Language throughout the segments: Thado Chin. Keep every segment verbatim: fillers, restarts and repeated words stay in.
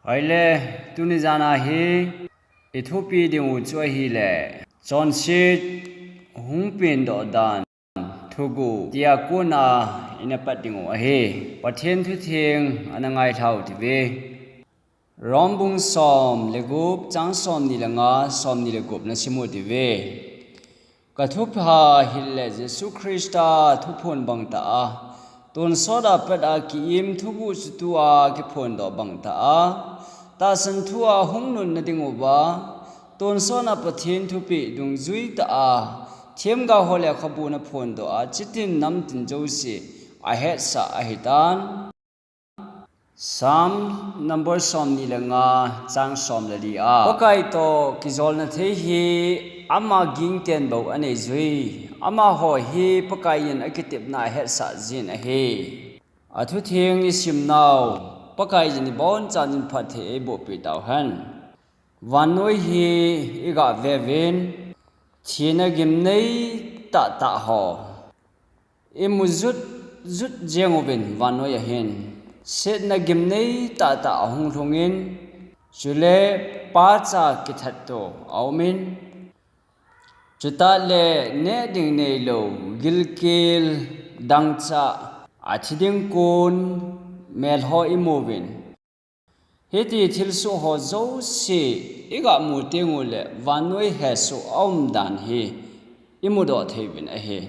Hoile, tuni jana hi i thupi ding u chu ahile, chonset hung pengdoh dan thuguh tia kona ina pat ding u ahi. Pathen thutheng ana ngailhau tive. Rom bung som le gup, chang som ni le nga, som ni le gup na sim u tive. Ka thupha hile Jesu Christa thuphon bang tah a, tonsot a pat a ki-im thuguh chu tua kiphondoh bang tah a, tahsan thu a hung nunna ding uva, tonsot a Pathen thupeh dungjui tah a, themgao ho lekhabu na phondoh a, chutin namtin jouse ahetsah ahitan. Psalm number som ni le nga, chang som le li a, Pakai toh kijolna thei hi ama gingten bou anei jui. Amaho hi Pakai in akitepna ahetsah jin ahi. Athutheng i simnau, Pakai in i bonchan in phatthei eiboh peh tauhen. Vannoi hi i gah veuvin, thina gimnei tahtah ho i mu jut jut jeng uvin vannoi ahin, setna gimnei tahtah ahung lhungin, chule pacha kithat to aumin, chutah le neh ding neilou, gilkel, dangchah, athi ding kon, mel ho i muvin. Hiti thilsoh ho jouse i gah mu teng ule vannoi hesoh aum dan hi i mudoh thei uvin ahi.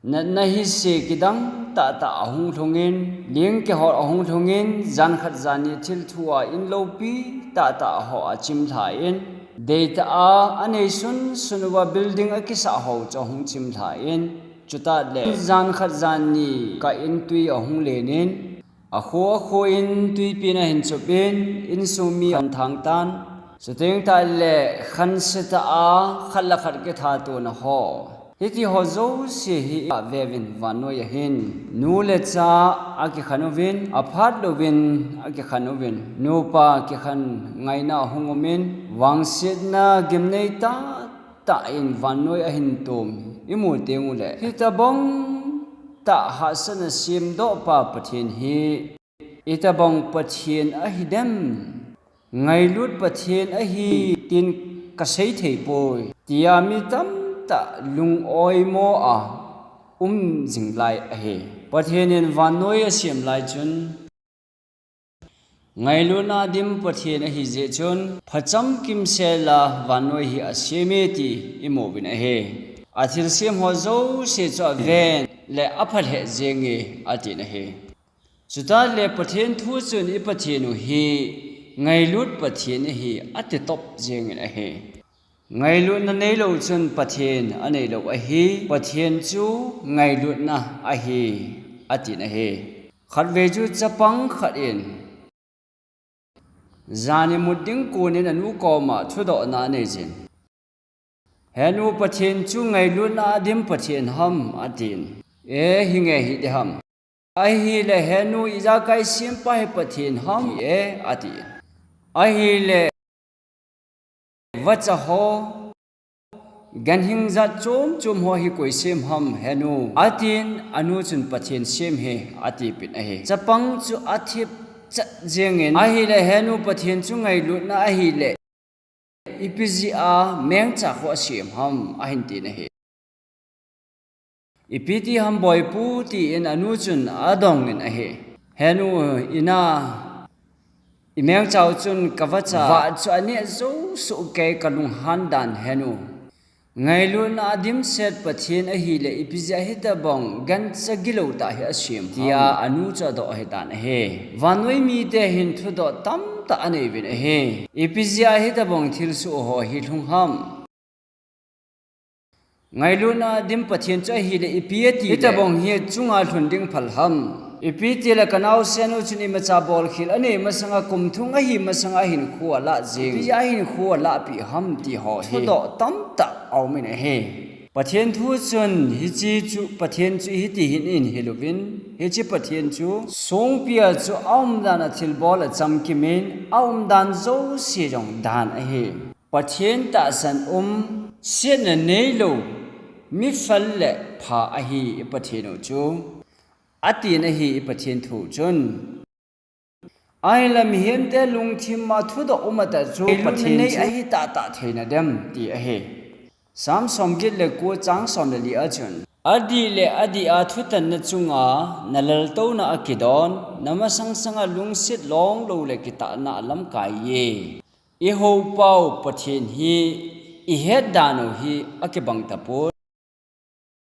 Natna hise kidang tahtah ahung lhungin, ling kihot ahung lhungin, jan khat jan ni thil thu a in loupi tahtah ho achim lhan, deitah a anei sunsun uva building akisah ho chu ahung chim lhan, chutah le jan khat jan ni kah in tui ahung lenin, akho akho in tuipi in ahin chupin, insung mi ahin thang tan. Chuteng tah le khansetah a khat le khat kithatona ho, hiti ho jouse hi i gah veuvin vannoi ahin, nu le cha akikhen uvin, aphat louvin akikhen uvin, nupa kikhen ngaina ahung umin, vangsetna gimnei tahtah in vannoi ahin tom i mu teng ule, hitobang tah hahsatna semdohpa Pathen hi itobang Pathen ahidem, ngailut Pathen ahi tin kasei thei poi, tia mi tamtah lung oimo a um jing lai ahi. Pathen in vannoi asem lai chun, ngailutna adim Pathen ahi jeh chun, phacham kimsel a vannoi hi asem e ti i mu uvin ahi. Athilsem ho jouse chu aven le apha lheh jenge atin ahi. Chutah le Pathen thu chun i Pathen u hi ngailut Pathen ahi ati top jengin ahi. Ngailutna neilou chun Pathen aneilou ahi, Pathen chu ngailutna ahi, atin ahi. Khatvei chu chapang khat in jan imut ding konin anu koma thudohna anei jin. Henu, Pathen chu ngailutna adim Pathen ham, atin. E, hinge hiding ham. Ahile henu, ijakai sempa hi Pathen ham, e, atin. Ahile vacha ho, ganhing jat chom chom ho hi koi sem ham henu, atin, anu chun Pathen sem ahi, atipin ahi. Chapang chu athip chat jengin, ahile henu, Pathen chu ngailutna ahile, ipi jeh a mengcha ho asem ham, ahin tin ahi. Ipi ti ham boipu, tin anu chun adongin ahi. Henu, ina, i mengcha u chun ka vacha vah chu aneh jou soh kei, kalunghan dan henu. Ngailutna adim set Pathen ahile, ipi jeh a hitobang gancha gilou tah hi asem, tia anu chu adoh ahitan ahi. Vannoi mite hin thudoh tamtah anei uvin ahi. Ipi jeh a hitobang thilsoh ho hi lhung ham. Ngailutna adim Pathen chu ahile ipi ati le, hitobang hi chunga lhun ding phal ham. Ipi tile ka naosen u chun imacha bolkhel anei masanga kum thum ahi masanga hinkho alah jeng. Ipi jeh a hinkho alahpeh ham ti ho hi thudoh tamtah aumin ahi. Pathen thu chun hiche chu, Pathen chu hiti hin eihil uvin, hiche Pathen chu songpi a chu aumdan a thilbol achamkimin, aumdan jouse jong dan ahi. Pathen tahsan um, setna neilou, miphal le pha ahi i Pathen u chu, atin ahi i Pathen thu chun. Ahinla mihemte lungthim a thudoh um a tah chu Pathen nei chu ahi tahtah theina dem ti ahi. Sam somget le ko chang som le li a chun, adih le adih a thutanna chunga nalaltouna akidon, namasang sanga lungset longlou le kitahna alamkai e. Ihou pau Pathen hi ihet dan u hi akibang tapon.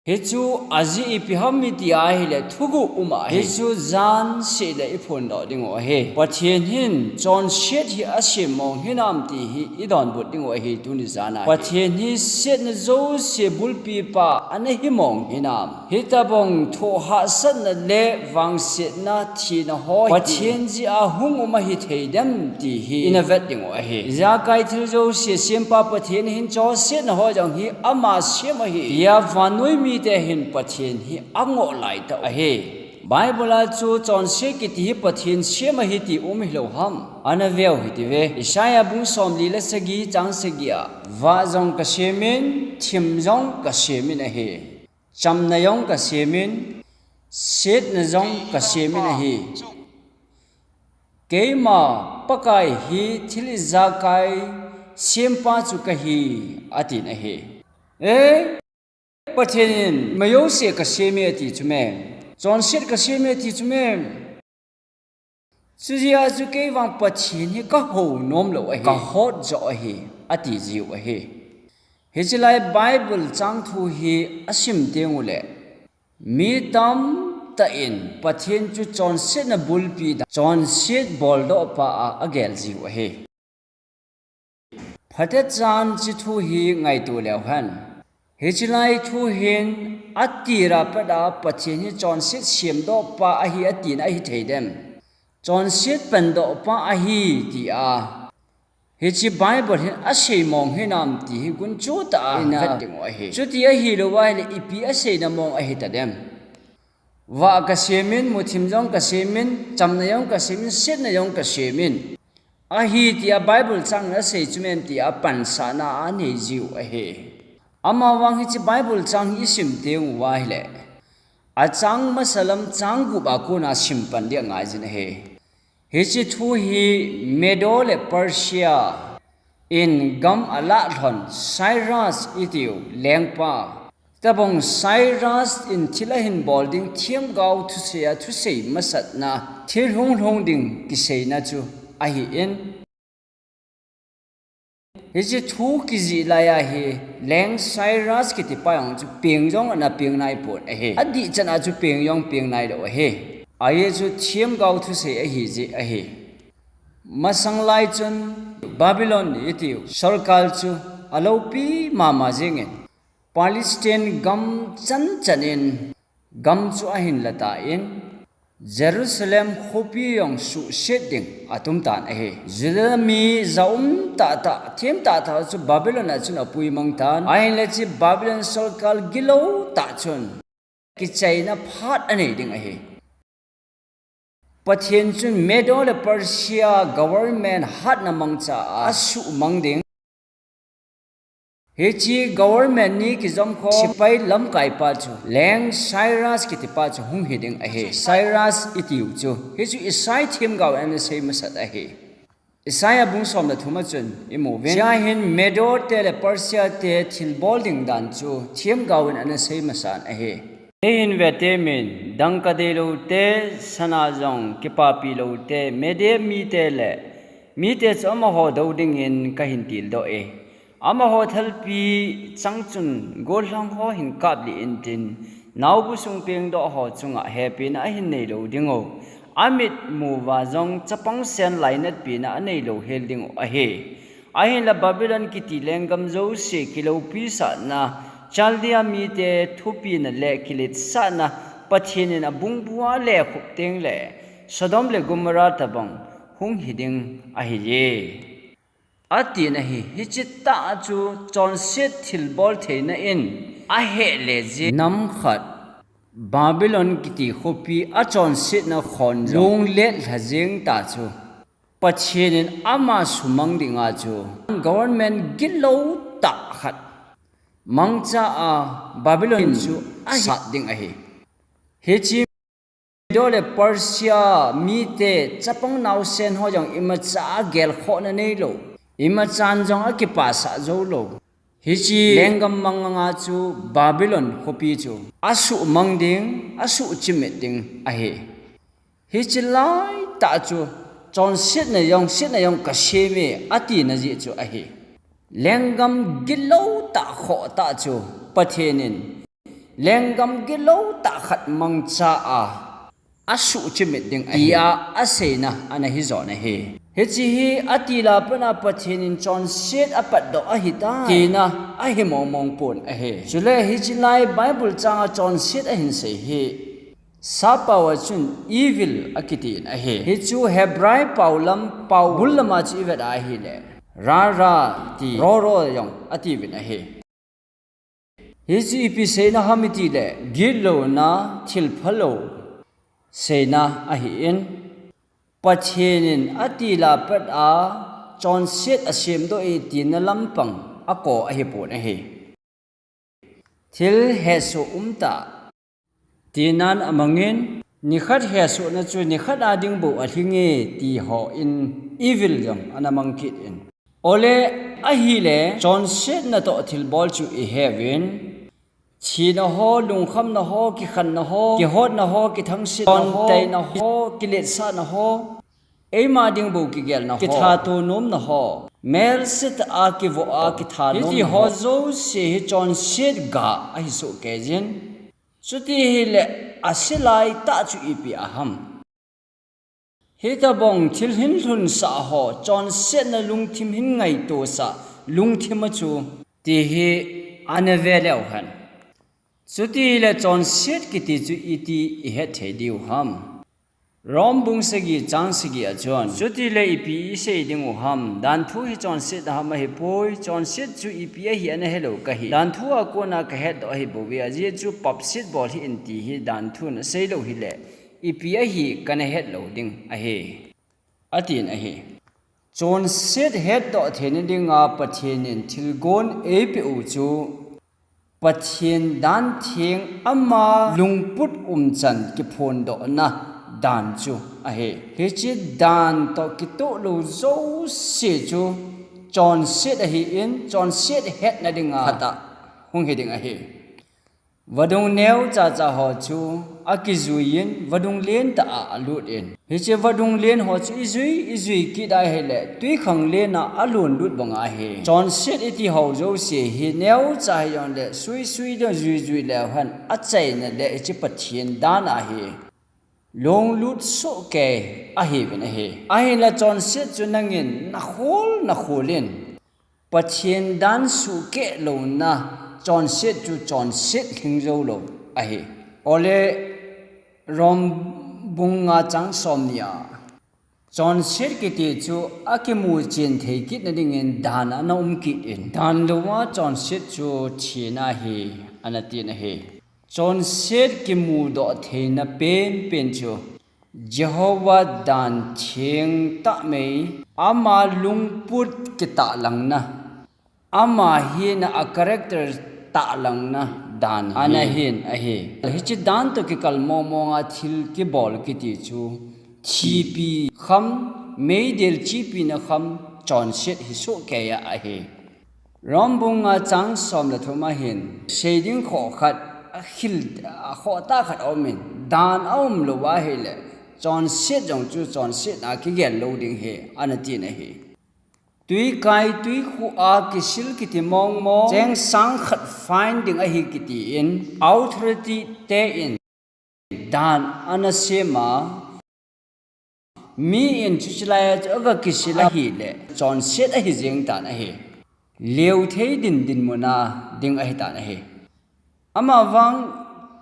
Hichu ajeh ipi ham iti ahile thuguh um ahi. Hichu jan seh le iphondoh ding u ahi. Pathen hin chonset hi asem mong hinam ti hi idonbut ding u ahi tuni jan a hi. Pathen hi setna jouse bulpi pa ana hi mong hinam. Hitobang thoh hahsatna le vangsetna thina ho hi Pathen jeh a hung um ahi thei dem ti hi ina vet ding u ahi. Ijakai thil jouse sempa Pathen hin chonsetna ho jong hi ama sem ahi tia vannoi mite hin Pathen hi angoh lai tah u ahi. Bible a chu chonset kiti hi Pathen sem ahi ti um hilou ham? Ana veu hite ve. Isaiah bung somli le sagi chang sagi a, vah jong kasemin, thim jong kasemin ahi. Chamna jong kasemin, setna jong kasemin ahi. Keima Pakai hi thil ijakai sempa chu kahi, atin ahi. E, Pathen in majouse kasem e ati chu me. Chonset kasem e ati chu me. Chujeh a chu kei vang Pathen hi kahou nomlou ahi, kahot joh ahi, ati jiu ahi. Hiche lai Bible chang thu hi asim teng ule, mi tamtah in Pathen chu chonsetna bulpi dan, chonset boldoh pa a agel jiu ahi. Phatechan hiche thu hi ngaito leu hen. Hiche lai thu hin atira pat a Pathen hi chonset semdoh pa ahi atina ahi thei dem? Chonset pandoh pa ahi tia hiche Bible hin asei mong hinam ti hi gunchu tah a ina vet ding u ahi. Chuti ahilou ahile ipi aseina mong ahi ta dem? Vah kasemin, muthim jong kasemin, chamna jong kasemin, setna jong kasemin ahi tia Bible chang in asei chu mem tia pansahna anei jiu ahi. Amavang hiche Bible chang hi isim teng uva ahile, achang masa lam chang gup a kona sim pan ding angai jin ahi. Hiche thu hi Medo le Persia in gam alah lhon Cyrus itiu lengpa, tobang Cyrus in thil ahin bol ding themgao thusei a thusei masatna, thil hunglhung ding kiseina chu ahin, hiche thu kijih lai a hi leng Cyrus kitipa jong chu peng jong ana peng naipon ahi. Adih chan a chu peng jong peng nailou ahi. Ajeh chu themgao thusei ahi jeh ahi. Masang lai chun Babylon itiu sorkar chu aloupi mama jengin, Palestine gam chanchan in gam chu ahin la tan, Jerusalem khopi jong suhset ding atum tan ahi. Juda mi jaum tahtah, them tahtah chu Babylon a chun apui mang tan. Ahinla hiche Babylon sorkar gilou tah chun kichaina phat anei ding ahi. Pathen chun Medo le Persia government hatna mangcha a asuhmang ding. Hiche government ni kijom kho sepai lamkaipa chu leng Cyrus kitipa chu hung hi ding ahi. Cyrus itiu chu hichu Isaiah themgao in ana sei masat ahi. Isaiah bung som le thum a chun imu uvin, hiche a hin Medo te le Persia te thilbol ding dan chu themgao in ana sei masan ahi. Neihin ve temin, dangka deilou te, sana jong kipapi lou te, Media mite le mite chu amaho dou dingin kahin tildoh e. Amaho thalpi chang chun gollhang ho hin kaplih intin, naobu sung pengdoh ho chunga hepina ahin neilou dingu, amit muva jong chapang sen lainatpina aneilou hel dingu ahi. Ahinla Babylon kiti lenggam jouse kiloupi sahna, Chaldea mite thupina le kiletsahna, Pathen in abungbua lekhup tengle Sodom le Gomorrah tobang hung hi ding ahiye, atin ahi. Hiche tah chu chonset thilbol theina in aheh le jeh, nam khat Babylon kiti khopi achonsetna khon jong lunglet lha jeng tah chu Pathen in ama sumang dinga chu government gilou tah khat mangcha a Babylon chu asat ding ahi. Hiche Medo le Persia mite chapang naosen ho jong imacha gelkhohna neilou, imachan jong akipasah joulou. Hiche lenggam manganga chu Babylon khopi chu asuhmang ding, asuhchimit ding ahi. Hiche laitah chu chonsetna jong, setna jong kasem e atina jeh chu ahi. Lenggam gilou tah khoh tah chu Pathen in lenggam gilou tah khat mangcha a asuhchimit ding ahi tia aseina ana hijon ahi. Hiche hi atila pat a Pathen in chonset apatdoh ahitai tina ahi mongmong pon ahi. Chule hiche lai Bible changa chonset ahin sei hi sappao a chun evil akitin ahi. Hichu Hebrai pao lam pao bul lama chu ivet a ahile, rara ti, roro jong atiuvin ahi. Hichu ipi seina ham itile, gitlouna, thilphalou seina ahin, Pathen in atila pat a chonset asemdoh e tina lampang ako ahipon ahi. Thil hesoh umtah tinan amangin, nikhat hesohna chu nikhat a ding bou alhinge ti hon evil jong ana mang kit in. Ole, ahile chonsetna toh thilbol chu iheuvin, thina ho, lungkhamna ho, kikhenna ho, kihotna ho, kithangsetna ho, chontaina ho, kiletsahna ho, eima ding bou kigelna ho, kithato nomna ho, melse tah a kivoh a kitha nomna ho, hiti ho jouse hi chonset ga ahi sohkeijin. Chuti hile, ase laitah chu ipi aham? Hitobang thil hin lhunsah ho, chonsetna lungthim hin ngaitosah lungthim a chu, ti hi ana ve leu hen. Chutile chonset kiti chu iti ihet thei diu ham? Rom bung sagi chang sagi a chun, chutile ipi isei dingu ham? Danthu hi chonset ham? Ahipoi. Chonset chu ipi ahi ana helou kahi. Danthu a kona kahetdoh ahibouve, ajeh chu papset bol hih in ti hi danthun aseilou hile, ipi ahi kana hetlou ding ahi, atin ahi. Chonset hetdoh theina dinga Pathen in thilgon eipeh u chu Pathen dan theng ama lungput umchan kiphondohna dan chu ahi. Hiche dan toh kitoh lou jouse chu chonset ahin, chonset hetna dinga khatah hung hiding ahi. Vadung neocha cha ho chu akijuiyin, vadung lentah a alutin. Hiche vadung len ho chu ijui, ijui kit ahile, twikhanglen a alunlut bang ahi. Chonset iti ho jouse hi neocha hijongle, suisui ding juijui leu hen, achaina le hiche Pathen dan ahi. Lunglut sohkei ahiuvin ahi. Ahinla chonset chu nangin nakhol, nakholin Pathen dan suhkeh louna chonset chu chonset lhing joulou ahi. Ole, Rom bung nga chang somni a, chonset kiti chu akimu chen thei kitna dingin dan ana um kitin, dan louva chonset chu thina ahi, ana tin ahi. Chonset kimudoh theina penpen chu Jehovah dan theng tah mai, ama lungput kitahlangna, ama hina a character tahlangna dan hi ana hin ahi. Hiche dan toh kikal mongmonga thil kibol kiti chu thipi kham, meidil chipina kham chonset hi sohkeiya ahi. Rom bung nga chang som le thum a hin, seiding khoh khat, akhil, akhoh tah khat aumin, dan aumlou ahile, chonset jong chu chonsetna kigel lou ding ahi, ana tin ahi. Twikai, twikhu a kisil kiti mongmong, cheng sang khat fine ding ahi kitin, authority te in dan ana sema, mi in chuche laiya chu aga kisil ahile, chonset ahi jeng tan ahi. Leu thei din dinmuna ding ahi tan ahi. Amavang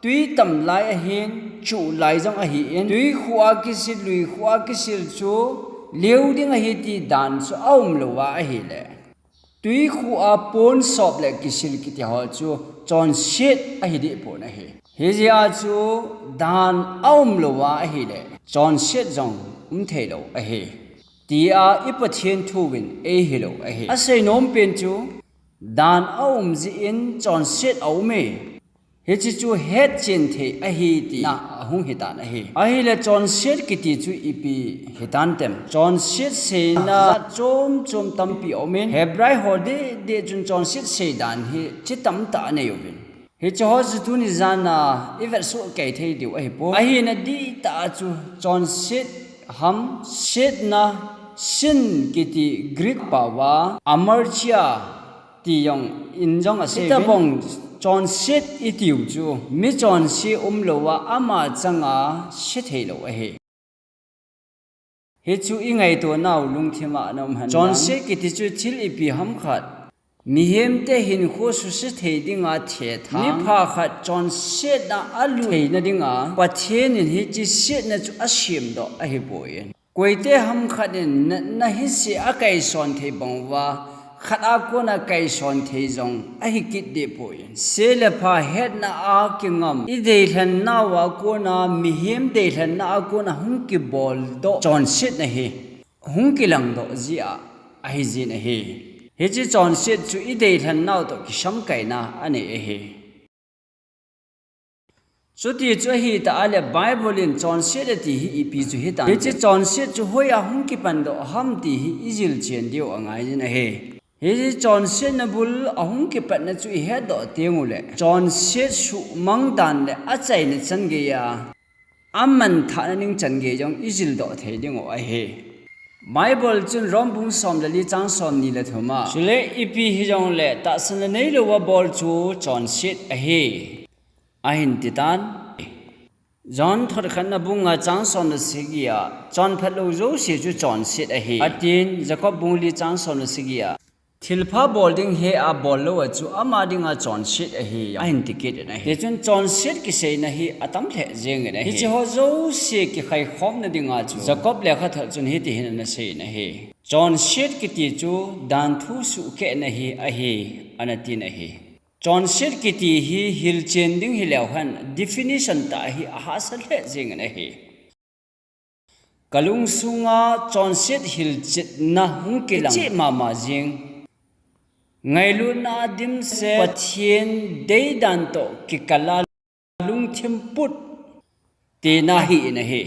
twi tam lai ahin, chuh lai jong ahin, twikhu a kisil, luikhu a kisil chu leu ding ahi ti dan chu aumlouva ahile, twikhu a ponsop le kisil kiti ho chu chonset ahi dehpon ahi. Hijeh a chu dan aumlouva ahile, chonset jong umtheilou ahi, tia i Pathen thuvin eihilou ahi. Asei nompen chu, dan aum jeh in chonset aume. Hiche chu hetchen thei ahi tina ahung hitan ahi. Ahile chonset kiti chu ipi hitan tem? Chonset seina jat chom chom tampi aumin, Hebrai ho deh deh chun chonset sei dan hi chi tamtah anei uvin. Hiche ho chu tuni jana i vetsuh kei thei diu ahipoi. Ahina dihtah a chu chonset ham, setna, sin kiti Greek paova, amartia ti jong in jong asei uvin. Hitabang chonset itiu chu mi chonse umlouva ama changa se theilou ahi. Hichu i ngaito nau lungthima ana um hen lang. Chonset kiti chu thil ipi ham khat, mihemte hinkho suse thei dinga thethang, mipha khat chonsetna alut theina dinga Pathen in hiche setna chu asemdoh ahipoi. Koite ham khat in natna hise akaison thei banguva, khat a kona kaison thei jong ahi kit dehpoi. Se le pha hetna a kingam, i deilhen nauva kona, mihem deilhenna a kona hung kiboldoh chonsetna hi hung kilangdoh jia ahijin ahi. Hiche chonset chu i deilhen nau toh kisamkaina anei ahi. Chuti chu ahitah a le Bible in chonset ati hi ipi chu hitan. Hiche chonset chu hoiya hung kipandoh ham ti hi i jilchen diu angaijin ahi. Hiche chonsetna bul ahung kipatna chu i hetdoh tenguleh, chonset suhmang dan le achaina changeiya, amanthahna ningchangei jong i jildoh thei dingu ahi. Bible chun Rom bung som le li chang somni le thuma, chule ipi hijongle tahsanna neilouva bol chu chonset ahi, ahin titan. John thot khatna bung nga chang som le sagi a, chonphat lou jouse chu chonset ahi, atin. Jacob bung li chang som le sagi a, thilpha bol ding hea bollou a chu ama dinga chonset ahi, ahin tikit in ahi. Tichun chonset kiseina hi atam lheh jengin ahi. Hiche ho jouse kikhaikhomna dinga chu Jacob lekhathot chun hitihin ana seiyin ahi. Chonset kiti chu danthu suhkehna hi ahi, ana tin ahi. Chonset kiti hi hilchen ding hileu hen definition tah hi ahahsa lheh jengin ahi. Kalungsunga chonset hilchetna hung kilang cheh mama jeng. Ngailutna a dimset, Pathen deidan toh kikala lungthim put tina ahin ahi.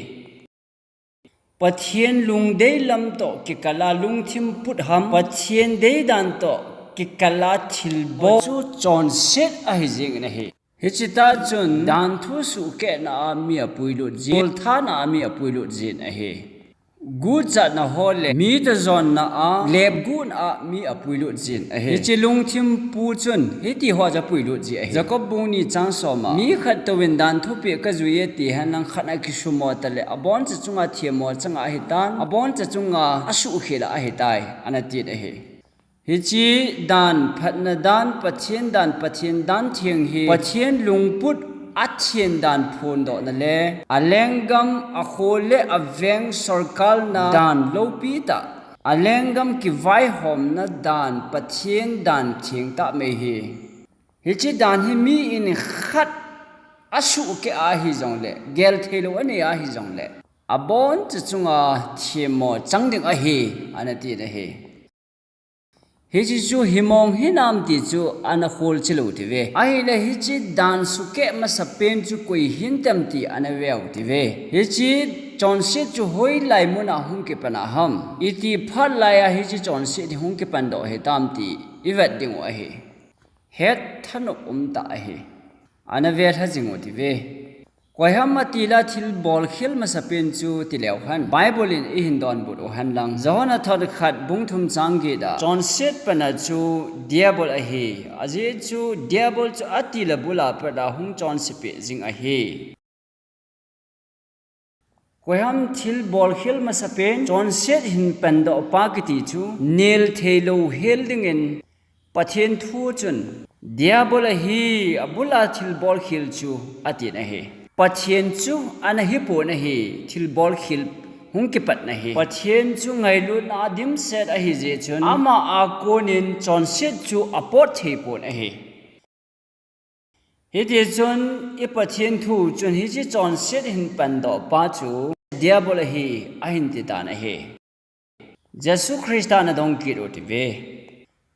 Pathen lungdei lam toh kikala lungthim put ham, Pathen deidan toh kikala thilbol chu chonset ahi jengin ahi. Hiche tah chun danthu suhkehna a mi apuilut jin, golthana a mi apuilut jin ahi. Guchatna ho le mi toh jonna a, lepguhna a mi apuilut jin ahi. Hiche lungthim pu chun hiti ho chu apuilut ji ahi. Jacob bung ni chang som a, mi khat touvin danthu peh kajui e tihen lang khat a kisumo tah le, aboncha chunga themmo changa ahitan, aboncha chunga asuhkhel a ahitai, ana tin ahi. Hiche dan phatna dan, Pathen dan, Pathen dan theng hi Pathen lungput athen dan phondohna le alenggam, akho le aveng sorkalna dan loupi tah, alenggam kivaihomna dan, Pathen dan theng tah mei hi. Hiche dan hi mi in khat asuhkeh ahijongle, geltheilou anei ahijongle, aboncha chunga themmo chang ding ahi, ana tin ahi. Hiche chu himong hinam ti chu ana kholchil u tive. Ahile hiche dan suhkeh masapen chu koi hintem ti ana ve u tive. Hiche chonset chu hoilai muna hung kipan a ham, iti phat laiya hiche chonset hi hung kipandoh hitam ti i vet dingu ahi. Hetthanop umtah ahi. Ana velha jing u tive. Koiham atila thilbol khel masapen chu tileu hen, Bible in eihin donbut u hen lang. Johan thot khat bung thum chang get a, chonset pana chu Diabol ahi. Ajeh chu Diabol chu atila bula pat a hung chonse peh jing ahi. Koiham thilbol khel masapen chonset hin pandoh pa kiti chu neltheilou hel dingin Pathen thu chun, Diabol ahi, abula thilbol khel chu, atin ahi. Pathen chu ana hipon ahi, thilbol khel hung kipatna hi. Pathen chu ngailutna a dimset ahijeh chun, ama a konin chonset chu apot theipon ahi. Hitichun i Pathen thu chun hiche chonset hin pandoh pa chu Diabol ahi, ahin titan ahi. Jesu Christa ana dong kit u tive.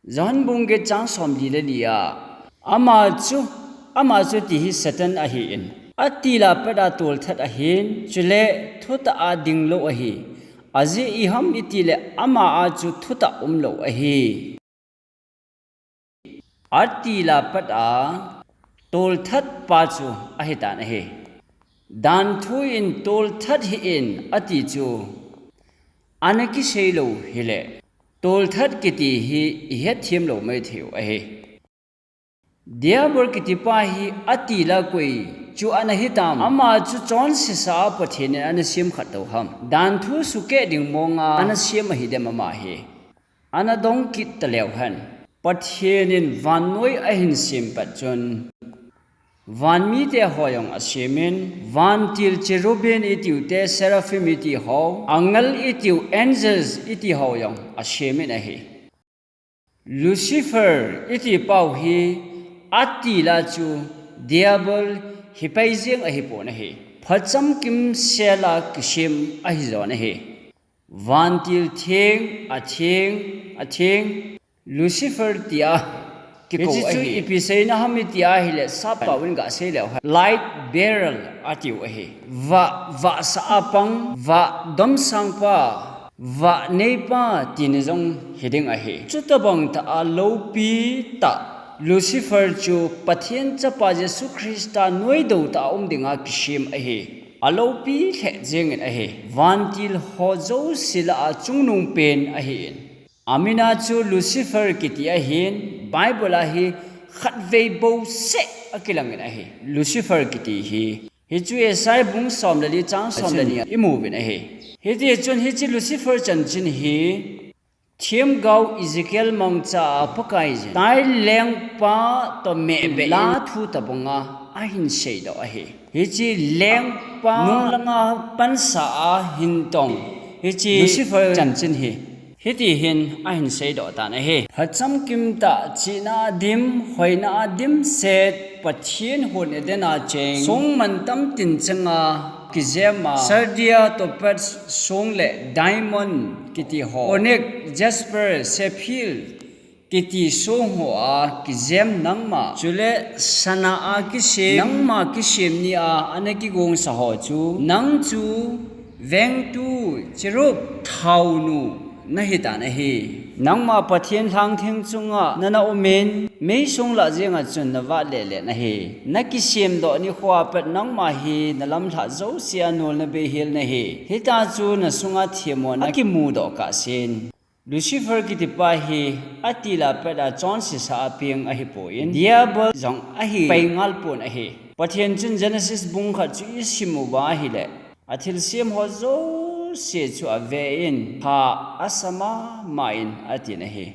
Johan bung get chang somli le li a, ama chu Ama chu ti hi Satan ahin, atil a pat a tolthat ahin, chule thutah a ding lou ahi. Ajeh iham itile ama a chu thutah um lou ahi. Atil a pat a tolthat pa chu ahitan ahi. Danthu in tolthat hih in ati chu ana kisei lou hile, tolthat kiti hi ihet them lou maithei u ahi. Diabol kiti pa hi atil a koi chu ana hitam? Ama chu chonsesa a Pathen in ana sem khat tou ham? Danthu sukeh ding mong a ana sem ahi dem ama hi? Ana dong kit taleu hen. Pathen in vannoi ahin sem pat chun, van mite ho jong asem in, vantil cherubim itiu te, seraphim iti ho, angel itiu, angels iti ho jong asem in ahi. Lucifer iti pau hi atil a chu Diabol hi pai jeng ahi pon ahi. Phacham kimsel a kisem ahi jon ahi. Vantil theng, atheng, atheng, Lucifer tia kikou ahi. Hiche chu ipi seina ham iti ahile, sappao in gasei leu hen, light bearer atiu ahi. Vah, vahsa a pang, vah domsang pa, vah nei pa tina jong hiding ahi. Chutabang tah a loupi tah Lucifer chu Pathen chapa Jesu Christa noidou tah a um dinga kisem ahi. Aloupi lheh jeng in ahi. Vantil ho jouse lah a chungnung pen ahin. Amin a chu Lucifer kiti ahin, Bible a hi khatvei bouseh akilang in ahi. Lucifer kiti hi. Hichu Isaiah bung som le li chang som le ni a imu uvin ahi. Hiti chun hiche Lucifer chanchin hi themgao Ezekiel mangcha a Pakai jin, tai lengpa toh mehbeh in lathu tobang a ahin seidoh ahi. Hiche lengpa nunglang a pansa a hin tong hiche Lucifer chanchin hi hiti hin ahin seidoh tan ahi. Phacham kim tah, chihna a dim, hoina a dimset, Pathen hon Eden a cheng, songmantam tin cheng a kijem a, sardia, topaz song le diamond kiti ho, onyx, jasper, sapphire kiti song ho a kijem nangma, chule sana a kisem, nangma kisem ni a ana kigongsa ho chu, nang chu vengtu, cherub, thaonu nahitan ahi. Nangma Pathen lhangtheng chunga nana um in, meisong lah jenga chun navah lele nahi. Nakisemdoh nikho a pat nangma hi nalamlhah jouse a nolna beihel nahi. Hitia chu nasunga themmo nakimudoh kahsen. Lucifer kitipa hi atil a pat a chonsesa a peng ahipon, Diabol jong ahi pai ngal pon ahi. Pathen chun Genesis bung khat chu isim uva ahile, athilsem ho jouse chu ave in, tha asa mama in atin ahi.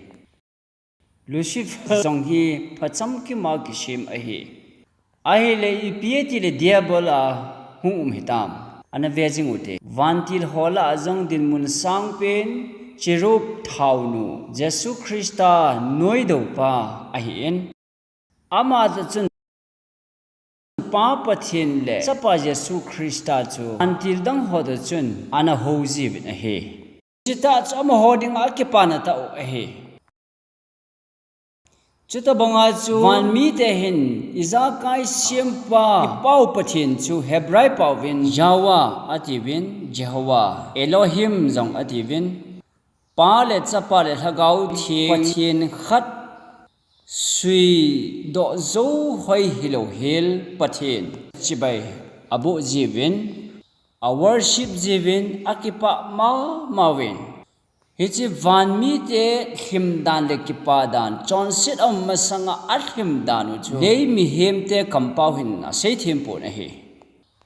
Lucifer jong hi phacham kima kisem ahi. Ahile ipi atile Diabol a hung um hitam? Ana ve jing ute. Vantil ho lah a jong dinmun sangpen, cherub, thaonu, Jesu Christa noidoupa ahin. Ama toh chun Pa Pathen le Chapa Jesu Christa chu vantil dang ho toh chun ana hou jiuvin ahi. Chutah chu amaho dinga akipana tah u ahi. Chutobanga chu van mite hin ijakai sempa, ipau Pathen chu Hebrai pauvin Yahweh atiuvin, Jehovah, Elohim jong atiuvin, Pa le Chapa le Lhagao Theng, Pathen khat suidoh jou hoi hilou hel Pathen chibai aboh jiuvin, a worship jiuvin, akipah mama uvin. Hiche van mite lhim dan le kipa dan, chonset aum masanga alhim dan u chu lei mihemte kampao hin asei them pon ahi.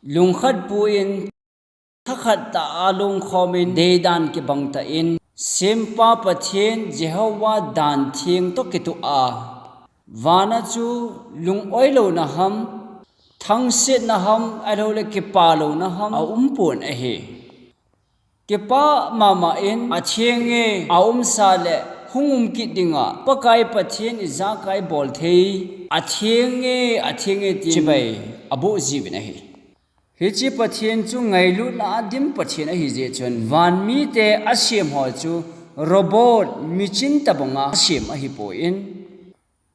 Lungkhat pu in, thakhat tah a lungkhom in, deidan kibang tah in, Sempa Pathen Jehovah dan theng toh kitoh a, vana chu lung-oi louna ham, thangsetna ham, ahilouleh kipa louna ham aum pon ahi. Kipa mama in, atheng e, aumsa le hung um kit dinga Pakai Pathen ijakai bol thei, atheng e, atheng e tin chibai aboh jiuvin ahi. Hiche Pathen chu ngailutna a dim Pathen ahi jeh chun, van mite asem ho chu robot, machine tobanga asem ahipon,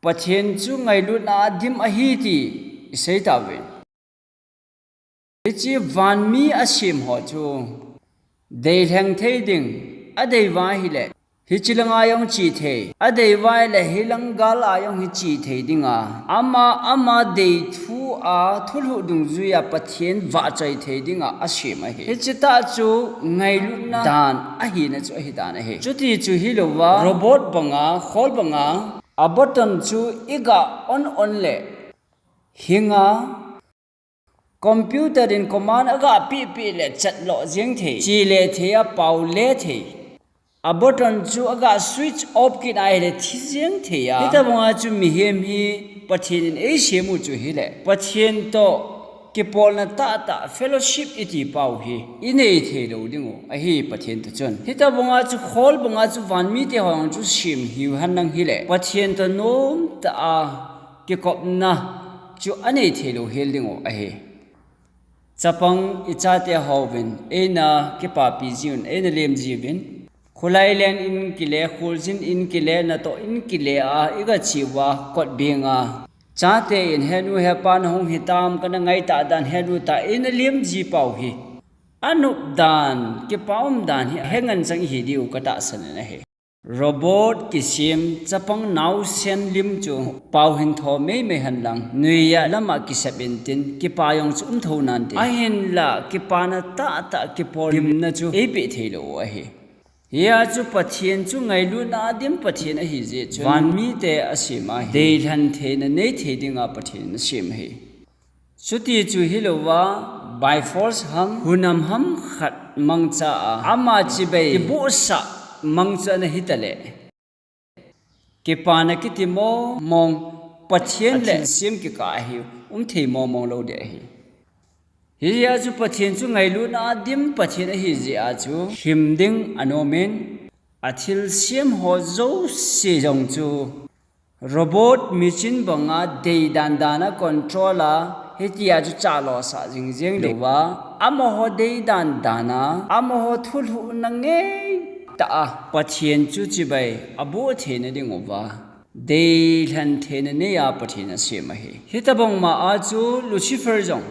Pathen chu ngailutna a dim ahi ti isei tauve. Hiche vanmi asem ho chu deilheng thei ding, adei uva ahile, hiche langa jong che thei, adei uva ahile, hilang gal a jong hi che thei dinga, ama, ama deithu a thulhuh dungjuia Pathen vahchoi thei dinga asem ahi. Hiche tah chu ngailutna dan ahina chu ahi dan ahi. Chuti chu hilouva, robot banga, khol banga, a button chu iga on on le, hinga, computer in command aga peh peh le chat lo jeng thei, che le thei, apao le thei. A button chu aga switch off kit ahile thi jeng thei a. Hitobanga chu mihem hi Pathen in eisem u chu hile, Pathen toh kipolna tahtah fellowship iti pau hi inei thei lou dingu ahi Pathen toh chun. Hitobanga chu khol banga chu vanmite ho jong chu sem hiu henlang hile, Pathen toh nomtah a kikopna chu anei thei lou hel dingu ahi. Chapang ichate houvin eina kipapi jiuvin, eina lem jiuvin. Khulai len in kile, kholjin in kile, natoh in kile a iga che uva kot benga, chate in, "Henu hepa nahung hitam, kana ngaitah dan henu ta," eina lem ji pau hi, anop dan, kipa um dan hi ahengan chang ihi diu katahsan in ahi. Robot kisem chapang naosen lim chu pao hin tho meimei henlang, nuiya lama kisep intin, kipa jong chu um tho nante. Ahinla kipana tahtah kipol limna chu eipeh thei lou u ahi. Hia chu Pathen chu ngailutna a dim Pathen ahi jeh chun, vanmite asem ahi. Deilhen theina nei thei dinga Pathen in asem ahi. Chuti chu hilouva, by force ham, hunam ham khat mangcha a, ama chibai kibohsah mang chu ana hita le, kipana kiti mong mong, Pathen le thilsem kikah a hi um thei mong mong lou ding ahi. Hijeh a chu Pathen chu ngailutna a dim Pathen ahi jeh a chu lhim ding anom in, athilsem ho jouse jong chu robot machine banga deidan dan a control a, hitia chu chalosah jing jeng louva, amaho deidan dan a, amaho thulhuhna ngeitah a Pathen chu chibai aboh theina dinguva, deilhen theina nei a Pathen asem ahi. Hitobang ma a chu Lucifer jong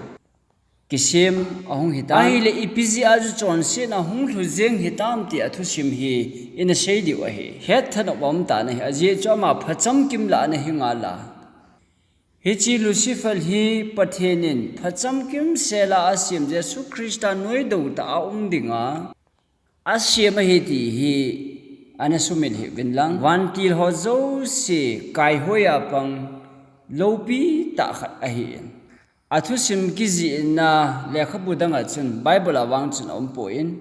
kisem ahung hitan. Ahile ipi jeh a chu chonsetna hung lhu jeng hitam ti a thusim hi ina sei diu ahi. Hetthanop aum tan ahi, ajeh chu ama phachamkim lah a ana hi ngal a. Hiche Lucifer hi Pathen in phachamkim sela asem Jesu Christa noidou tah a um dinga asem ahi ti hi ana sumil hih uvin lang. Vantil ho jouse kaihoi a pang loupi tah khat ahin. Athusim kijihna lekhabu dang a chun, Bible a vang chun aumpoi.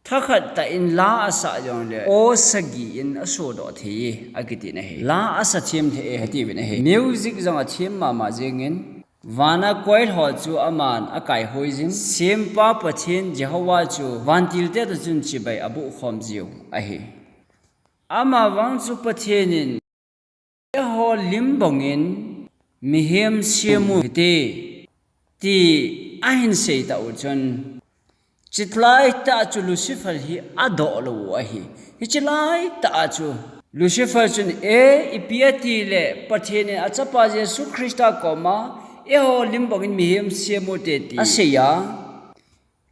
Thakhat tah in la asah jongle, aw sagi in asodoh thei e, akiti ahi. La asa them thei e, atiuvin ahi. Music jong athem mama jengin, vana choir ho chu aman akaihoi jin, sempa Pathen Jehovah chu vantilte toh chun chibai abohkhom jiu ahi. Ama vang chu Pathen in, eiho lim bangin mihem semu hite, ti ahin seita u chun, chulai tah chu Lucifer hi adoh lou u ahi. Hiche laitah a chu Lucifer chun, e, ipi atile Pathen in achapa Jesu Christa koma, eiho lim bangin mihem semu te ti asei a,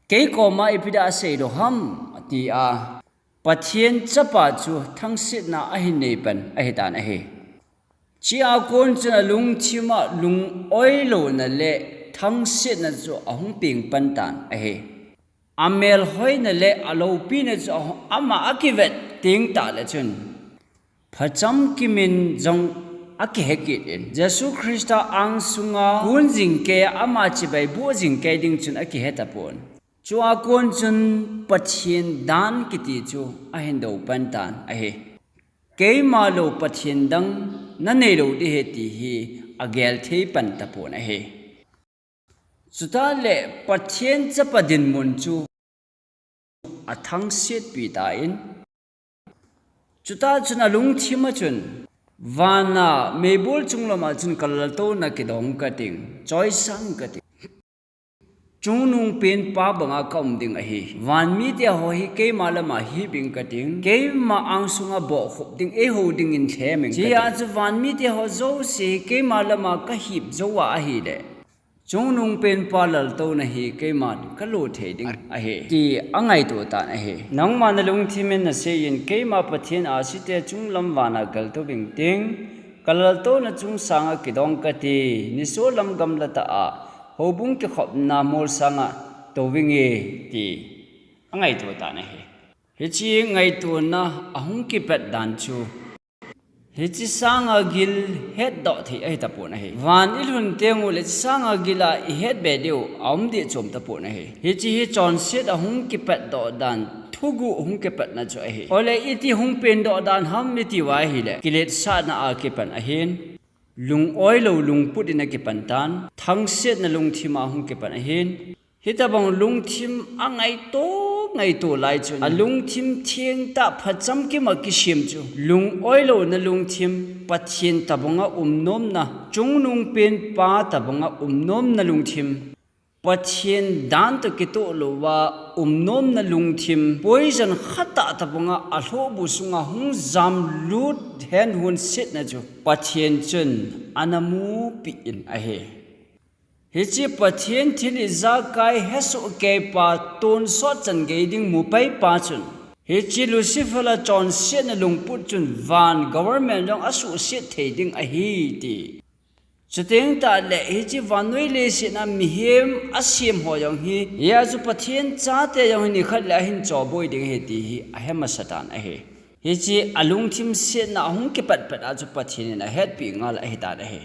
kei koma ipi dia asei lou ham, ati a, Pathen chapa chu thangsetna ahin nei pan ahitan ahi. Chua kon chun alungthim a lungoilouna le thangsetna chu ahung peng pan tan ahi. Amelhoina le aloupina chu ahung, ama akivet teng tah le chun, phachamkim in jong akihe kit in, Jesu Christa angsunga kon jing kei a ama chibai boh jing kei ding chun akihe tapon. Chua kon chun Pathen dan kiti chu ahin dou pan tan ahi. Keima lou Pathen dang nanei lou ding ahi ti hi agel thei pan tapon ahi. Chutah le Pathen chapa dinmun chu athangsetpi tan, chutah chun alungthim a chun, vana meibol chunglam a chun kalaltouna kidong kating, choisang kating. Chungnungpen pa banga kaum ding ahi. Vanmite ho hi keima lama hip ing kating, keima angsunga bohkhup ding, eiho dingin lhem ing kating. Chua chu vanmite ho jouse hi keima lama kahip jou a ahile, Chungnungpenpa laltouna hi keiman kalo thei ding ahi, ti angaito tan ahi. Nangma nalungthim in nasei in, keima Pathen ahsi te chunglam vana galtou ving ting, kalaltouna chung sanga kidong kate, nisolam gamla tah a, houbung kikhopna mol sanga tou vinge, ti angaito tan ahi. Hiche ngaitona ahung kipat dan chu, hiche sanga gil hetdoh thei ahitapon ahi. Van ilhun teng uleh hiche sanga gila ihet be diu aum deh chom tapon ahi. Hiche hi chonset ahung kipatdoh dan, thuguh hung kipatna chu ahi. Ole iti hung pendoh dan ham iti uva ahileh, kiletsahna a kipan ahin, lung-oi lou lungput in akipan tan, thangsetna lungthim a hung kipan ahin, hitobang lungthim angaito ngaito lai chun, alungthim thengtah phacham kima kisem chu, lung-oi louna lungthim, Pathen tobanga umnomna, chungnungpenpa tobanga umnomna lungthim, Pathen dan toh kitoh louva umnomna lungthim, poison khatah tobanga alhohbu sunga hung jamlut henhun setna chu, Pathen chun ana mupi in ahi. Hiche Pathen thil ijakai hesoh keipa tonsot chan gei ding mupaipa chun, hiche Lucifer a chonsetna lungput chun van government jong asuhset thei ding ahi ti. Chuteng tahleh hiche vannoi leiset a mihem asem ho jong hi, hia chu Pathen chate jong hi nikhat leh ahin choboi ding ahi ti hi ahe masa tan ahi. Hiche alungthim setna ahung kipatpat a chu Pathen in ahetpi ngal ahitan ahi.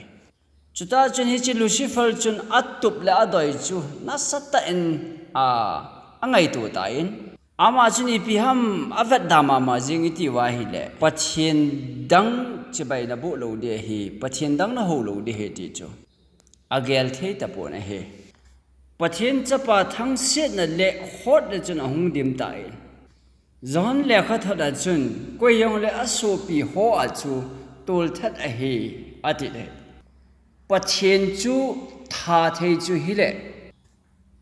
Chutah chun hiche Lucifer chun atup le adoi chu nasatah in, a, angaito tan, ama chun ipi ham avetda mama jing iti uva ahileh, Pathen dang chibai naboh lou ding ahi, Pathen dang nahou lou ding ahi ti chu agel thei tapon ahi. Pathen chapa thangsetna le hotna chun ahung dim tan, John lekhathot a chun, koi jongleh asopi ho a chu tolthat ahi, ati le. Pathen chu tha thei chu hileh,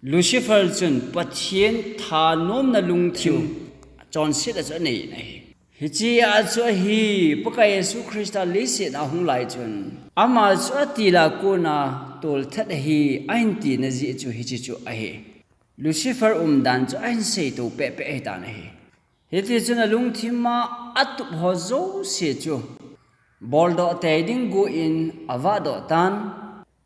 Lucifer chun Pathen thanomna lungthim chonset a chu anei in ahi. Hiche a chu ahi, Pakai Jesu Christa leiset a hung lai chun, ama chu atil a kona tolthat ahi, ahin tina jeh chu hiche chu ahi. Lucifer umdan chu ahin seito pehpeh ahitan ahi. Hitichun alungthim a atup ho jouse chu boldoh tei ding guh in avahdoh tan.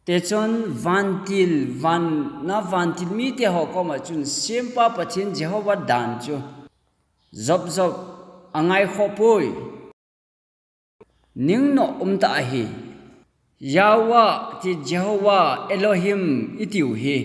Tichun vantil, van, na vantil mite ho koma chun Sempa Pathen Jehovah dan chu jopjop angaikhoh poi. Ningnoh umtah ahi. Yahweh ti Jehovah Elohim itiu hi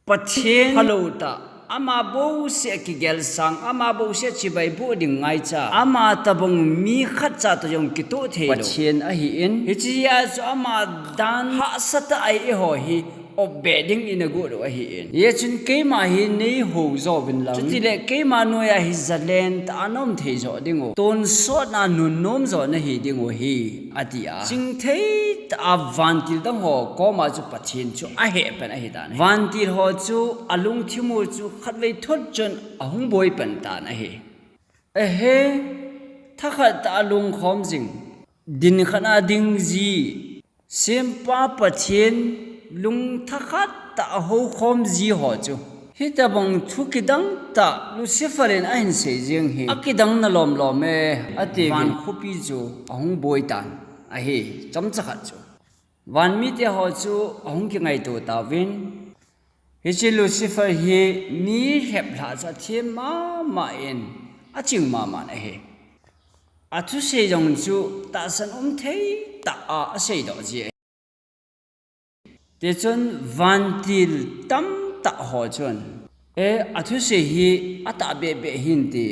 Pathen phalou tah, ama bouseh kigelsang, ama bouseh chibai boh ding ngaicha, ama tobang mi khatcha toh jong kitoh theilou Pathen ahin, hiche a chu ama dan hahsatah a eiho hi opbeh ding in agot u ahin. Hichun keima hi neihou jouvin lang, chutileh keima noiya hi zalen tah a naum thei jo dingu, tonsotna nunnom jo nahi dingu hi, ati a. Chingthei tah a vantil dang ho koma chu Pathen chu ahehpan ahitan ahi. Vantil ho chu alungthim u chu khatvei thot chun ahung boipan tan ahi. Ehe, thakhat tah a lungkhom jing, din khat a ding ji, Sempa Pathen lung thakhat tah a houkhom ji ho chu, hitobang thu kidang tah Lucifer in ahin sei jeng hi akidang na lomlom e, atiuvin van khopi chu ahung boi tan ahi, chomcha khat chu. Van mite ho chu ahung kingaito tauvin, hiche Lucifer hi mi heplhah chu athem mama in aching mama in ahi. Athusei jong chu tahsan um thei tah a aseidoh ji ahi. Tichun vantil tamtah ho chun, e, athusei hi atahbeh beh hinte.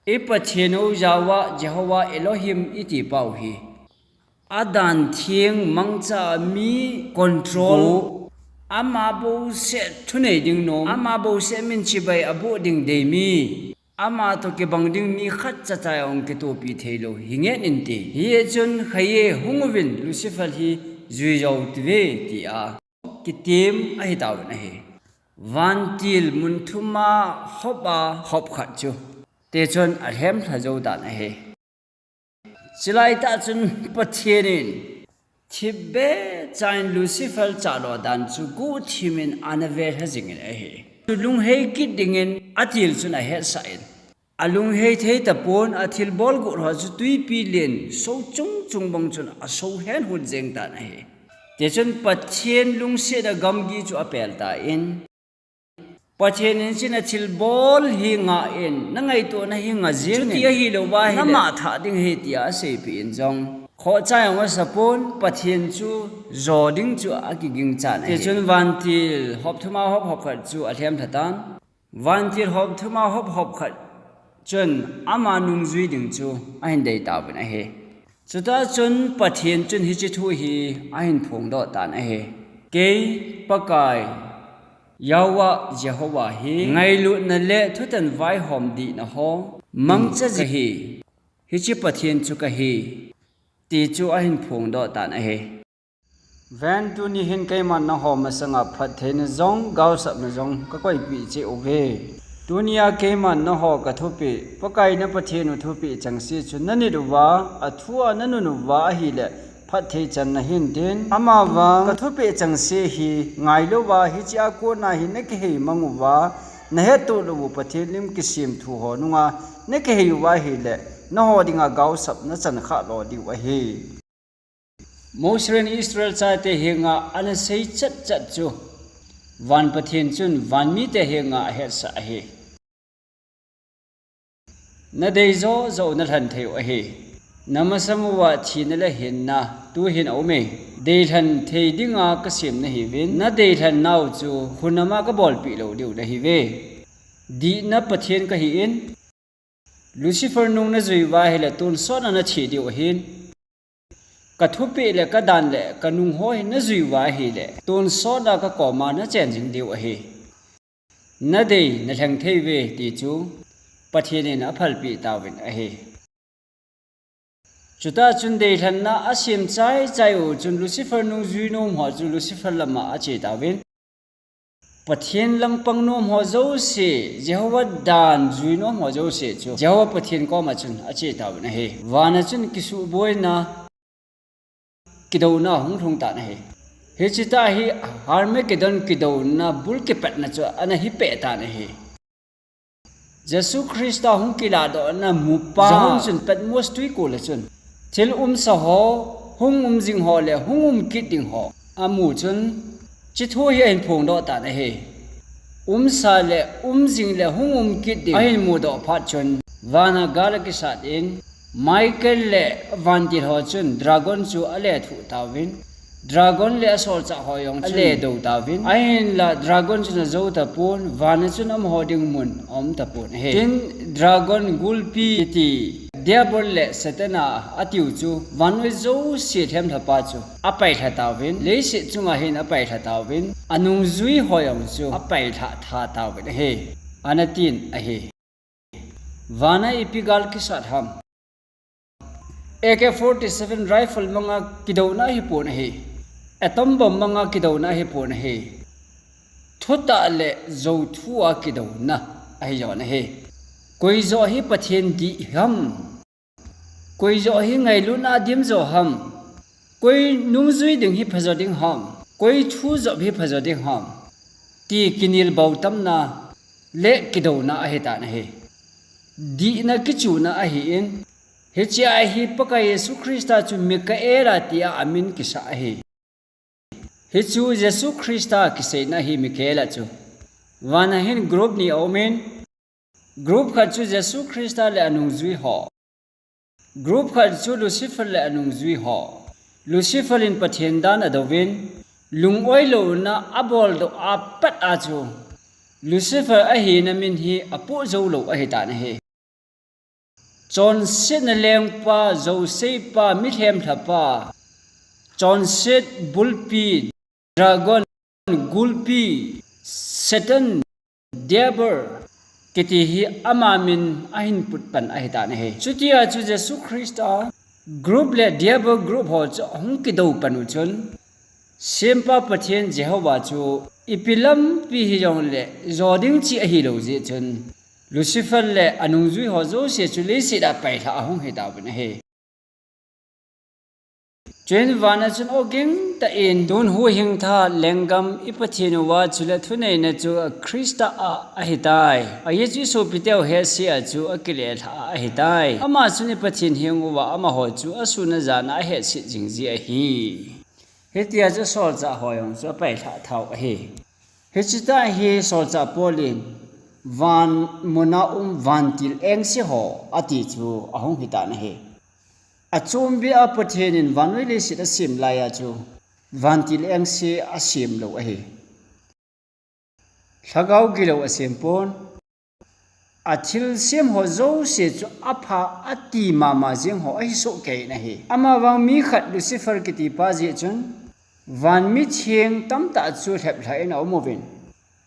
I Pathen u Yahweh, Jehovah Elohim iti pau hi adan theng mangcha mi control, ama bouseh thunei ding nom, ama bouseh min chibai aboh ding dei mi, ama toh kibang ding mi khatcha cha jong kitohpi theilou hi ngen inte. Hichun khaiye hung uvin Lucifer hi jui jou tive tia kitem ahitauvin ahi. Vantil mun thum a hop a hop khat chu, tichun alhemlha jou tan ahi. Chulai tah chun Pathen in thipbeh Chuin Lucifer chalo dan chu guhthim in ana velha jing in ahi. Lunghei kit dingin atil chun ahetsah in, alunghei thei tapon, athilbol guh ho chu tuipi len so chung chung bang chun aso hen hun jeng tan ahi. Tichun Pathen lungsetna gamgi chu apel tan, Pathen in chun athilbol hi ngah in, nangaito na hi ngah jeng in, chuti ahilouva ahile, nama thah ding ahi tia aseipeh in jong, khohcha jong asapon, Pathen chu jo ding chu akiging chan ahi. Tichun vantil hop thum a hop hop khat chu alhem lha tan. Vantil hop thum a hop hop khat chun ama nungjui ding chu ahin dei tauvin ahi. Chutah chun Pathen chun hiche thu hi ahin phongdoh tan ahi. Kei Pakai, Yahweh, Jehovah hi ngailutna le thutan vaihom dihna ho mangcha jing kahi. Hiche Pathen chu kahi, ti chu ahin phongdoh tan ahi. Ven, tuni hin keiman nangho masanga phattheina jong, gaosapna jong kakoipeh cheh uve. Tunia keiman nangho kathupeh, Pakai na Pathen u thupeh chengse chu nanit uva, athu a nanun uva ahile, phatthei chan nahin tin. Amavang kathupeh chengse hi ngailouva, hiche a kona hi nakihei mang uva, nahettoh lou u Pathen lim kisemthu ho nunga nakihei uva ahile, nangho dinga gaosapna chan khah lo diu ahi. Moses in Israel chate henga ana sei chat chat chu, van Pathen chun van mite henga ahetsah ahi. Nadei joh joh u nalhen thei u ahi. Namasang uva thina le hinna tuhin aume. Deilhen thei dinga kasem nahiuvin, nadeilhen nau chu hunam a kabolpeh lou diu nahiuve. Dihna Pathen kahin, Lucifer nung najui uva ahile tonsot a nathi diu ahin. Kathupeh le kadan le kanung ho hi najui uva ahile, tonsot a kakoma nachen jing diu ahi. Nadei nalheng thei uve ti chu Pathen in aphalpeh tauvin ahi. Chutah chun deilhenna asem chai chai u chun Lucifer nungjui nom ho chu Lucifer lama ache tauvin. Pathen langpang nom ho jouse, Jehovah dan jui nom ho jouse chu Jehovah Pathen koma chun ache tauvin ahi. Vana chun kisuhboina, kidouna hung lhung tan ahi. Hiche tah hi Armageddon kidouna bul kipatna chu ana hi peh tan ahi. Jesu Christa hung kiladohna mupa John chun Patmos twikol a chun thil umsa ho, hung um jing ho le hung um kit ding ho amu chun, hiche thu hi ahin phongdoh tan ahi. Umsa le um jing le hung um kit ding ahin mudoh phat chun, vana gal akisat in, Michael le vantil ho chun dragon chu alethuh tauvin, dragon le asolchah ho jong chu ale dou tauvin. Ahinla dragon chun ajou tapon, vana chun amaho ding mun aum tapon ahi. Tin dragon gulpi kiti, Diabol le Satan a atiu chu, vannoi jouse lhemlhapa chu apailha tauvin, leiset chunga hin apailha tauvin, anungjui ho jong chu apailha tha tauvin ahi. Ana tin ahi. Vana ipi gal kisat ham? A K forty-seven rifle manga kidouna ahipon ahi. Atom bomb manga kidouna ahipon ahi. Thutah le jouthu a kidouna ahi jong ahi. Koi joh hi Pathen dih ham? Koi joh hi ngailutna a dim jo ham? Koi nungjui ding hi phajo ding ham? Koi thu jop hi phajo ding ham? Ti kinel bautamna le kidouna ahitan ahi. Dihna kichuna ahin, hiche a hi Pakai Jesu Christa chu Michael a tia amin kisah ahi. Hichu Jesu Christa kiseina ahi Michael a chu. Vana hin group ni aumin, group khat chu Jesu Christa le anungjui ho. Group khat chu Lucifer le anungjui ho. Lucifer in Pathen dan adouvin, lungoilouna aboldoh apat a chu Lucifer ahina min hi apoh joulou ahitan ahi. Chonsetna lengpa, jouseipa, mi lhemlhapa, chonset bulpi, dragon, gulpi, Satan, Diabol, kiti hi ama min ahin putpan ahitan ahi. Chutia chu Jesu Christa group le Diabol group ho chu ahung kidou pan u chun, Sempa Pathen Jehovah chu ipi lampi hijongle jo ding cheh ahilou jeh chun, Lucifer le anungjui ho jouse chu leiset a pailha ahung hitauvin ahi. Chuin vana chun ogin tah in, tun huhhingtha lenggam i Pathen uva chule thuneina chu Christa a ahitai. Ajeh chu i sopiteu hetsah a chu akilelha ahitai. Ama chun i Pathen heng uva amaho chu asun ajan a ahetsah jing ji ahi. Hitia chu solchah ho jong chu apailhah tau ahi. Hiche tah hi solchah Paul in van muna um vantil engse ho ati chu ahung hitan ahi. Achom beh a Pathen in vannoi leiset asem laiya chu vantil engse asem lou ahi. Lhagao gilou asem pon. Athilsem ho jouse chu apha ati mama jeng ho ahi sohkei in ahi. Amavang mi khat Lucifer kitipa jeh chun van mitheng tamtah chu lheplhah in aum uvin,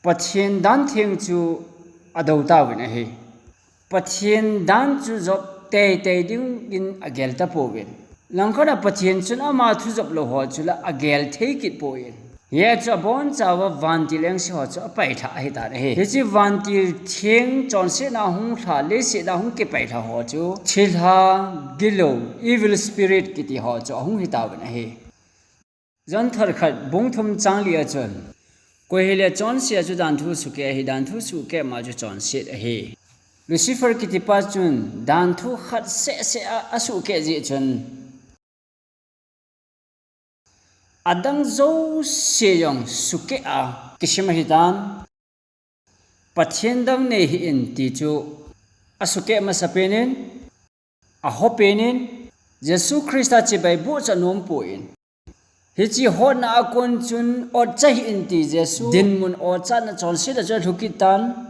Pathen dan theng chu adou tauvin ahi. Pathen dan chu jop teitei dingin agel tapouvin. Langkhat a Pathen chun ama thu jop lou ho chu la agel thei kit poi. Hijeh chun abonchauva vantil engse ho chu apailhah ahitan ahi. Hiche vantil theng chonsetna hung lha, leiset a hung kipailhah ho chu thilha gilou, evil spirit kiti ho chu ahung hitauvin ahi. John thot khat bung thum chang li a chun, koi hile chonse a chu danthu sukeh ahi, danthu sukeh ma chu chonset ahi. Lucifer kitipa chun danthu khat sehseh a, asukeh jeh chun, adang jouse jong sukeh a kisim ahitan. Pathen dang nei hih in ti chu asukeh masapen in, ahopen in, Jesu Christa chibai bohcha nom pon, hiche hotna a kon chun otcha hih in ti Jesu dinmun otchana chonset a chu alhu kit tan.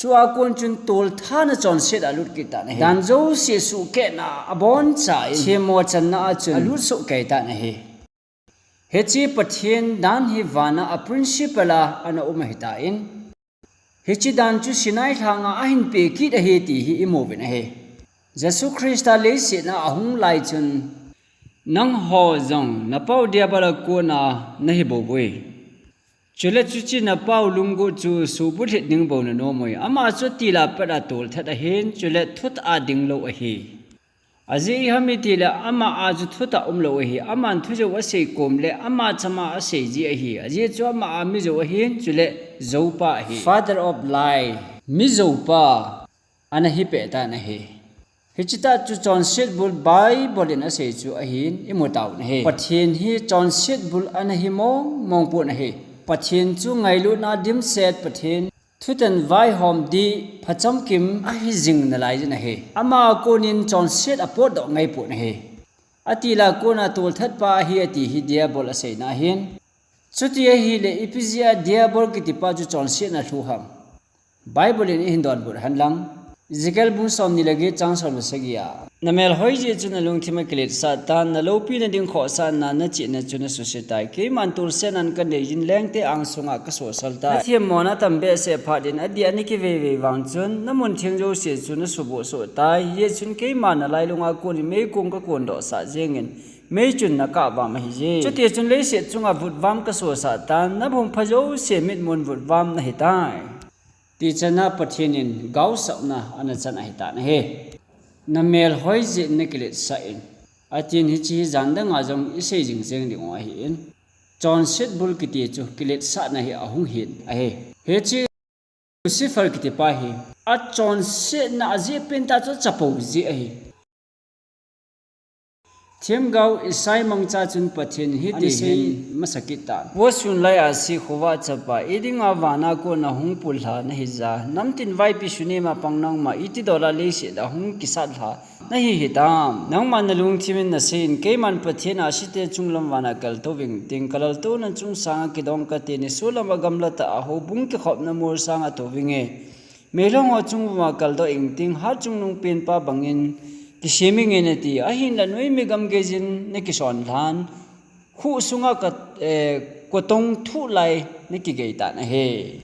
Chua kon chun tolthana chonset a alut kit tan ahi. Dan jouse sukehna aboncha in themmo channa a chun alut sohkei tan ahi. Hiche Pathen dan hi vana a principle a ana um ahitan, hiche dan chu Sinai lhanga ahin pe kit ahi ti hi imuvin ahi. Jesu Christa leiset a ahung lai chun, nangho jong napau Diabol a kona nahi bouvui. Chule chuche napau lunggot chu suhbulhit ding bou nanom uvui. Ama chu til'a pat a tolthat ahin, chule thutah a ding lou ahi. Ajeh iham itile ama a chu thutah umlou ahi. Aman thujou asei kom le ama chama asei ji ahi. Ajeh chu ama a mijou ahin, chule joupa ahi. Father of lie. Mijoupa ana hi peh tan ahi. Hiche tah chu chonset bul Bible in asei chu ahin imu tauvin ahi. Pathen hi chonset bul ana hi mong mong pon ahi. Pathen chu ngailutna dimset Pathen, thutan vaihom dih, phachomkim ahi jing nalai jin ahi. Ama a konin chonset apotdoh ngai pon ahi. Atil'a kona tolthatpa ahi ati hi Diabol aseina ahin. Chuti ahile ipi jeh a Diabol kitipa chu chonsetna alhu ham? Bible in eihin donbut hen lang. Ezekiel bung somni le get chang somle sagi a, namel hoi jeh chun nalungthim akiletsah tan, naloupina ding khohsahna nachihna chu nasuse tai. Keiman tolsetnan kanei jin, lengte angsunga kasosal tai. Nathemmona tam behseh phat in adih a nakivei vei vang chun, namun theng jouse chu nasuboh soh tai. Hijeh chun keiman nalailunga konin meikong kakondohsah jengin, mei chun nakahvam ahije. Chuti chun leiset chunga vutvam kasosah tan, nabung pha jouse mitmun vutvam nahitai. Tichana Pathen in gaosapna ana chan ahitan ahi. Namel hoi jeh in nakiletsah in, atin hiche hi jan danga jong isei jing jeng ding u ahin. Chonset bul kiti chu kiletsahna hi ahung hin ahi. Hiche Lucifer kitipa hi achonsetna ajeh pentah chu achapou jeh ahi. Themgao Isai mangcha chun Pathen in hiti hin sei masa kit tan. Vohsun laiya se khovah chapa, idinga vana kona hung pullha nahija, namtin vaipi sunem a pang nangma, iti dola leiset a hung kisatlha nahi hitam? Nangman nalungthim in nasei in, keiman Pathen ahsi te chunglam vana kaltou vingting, kalaltouna chung sanga kidong kate, nisolam a gamla tah a houbung kikhopna mol sanga tou vinge. Meilhong ho chung uva kaldoh ingting, hatchungnung penpa bangin kisem inge nati, ahinla noimi gamgei jin nakisonlhan, khuh sunga ka, eh, kotong thuh lai nakigei tan ahi.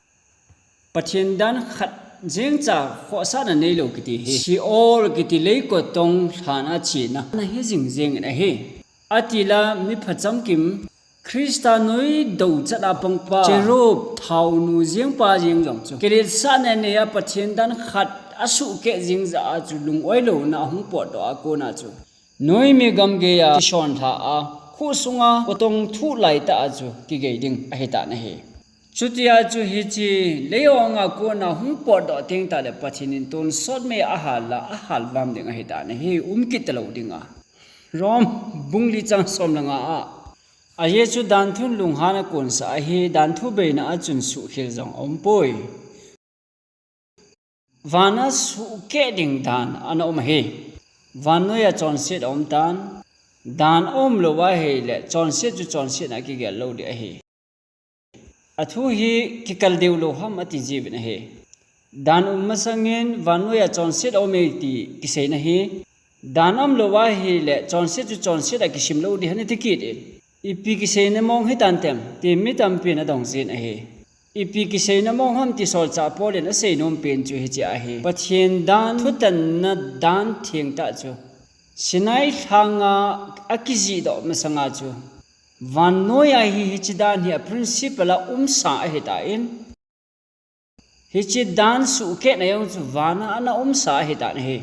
Pathen dan khat jengcha khohsahna neilou kiti hi Sheol kiti lei kotong lhan a chena ana hi jing jeng in ahi. Atil'a mi phachomkim Christa noi douchat a pangpa, cherub thaonu jengpa jeng jong chu kiletsahna neiya Pathen dan khat asuhkeh jeng jeh a chu lungoilouna ahung potdoh a kona chu Noimi gamgei a kishon lha a, khuh sunga kotong thuh laitah a chu kigei ding ahitan ahi. Chutia chu hiche leijonga kona hung potdoh teng tah le Pathen in tonsot mei a ahal a, ahal vam ding ahitan ahi, um kit talou dinga. Rom bung li chang som le nga a, ajeh chu danthun lunghan a konsah ahi, danthu beina a chun suhkhel jong aumpoi. Vana suhkeh ding dan ana um ahi. Vannoiya chonset aumtan, dan aumlou ahile chonset chu chonset a kigel lou ding ahi. Athu hi kikal deu lou ham ati jiuvin ahi. Dan um masangin vannoiya chonset aume ti kiseina hi, dan aumlou ahile chonset chu chonset a kisim lou ding ham iti kit in. Ipi kiseina mong hitan tem, ti mi tampin adong jin ahi. Ipi kiseina mong ham ti solchah Paul in aseinom pen chu hiche ahi. Pathen dan thutanna dan thengtah chu Sinai lhanga akijihdoh masanga chu vannoiya hi hiche dan hi a principle a umsa ahitan, hiche dan suhkehna jong chu vana ana umsa ahitan ahi.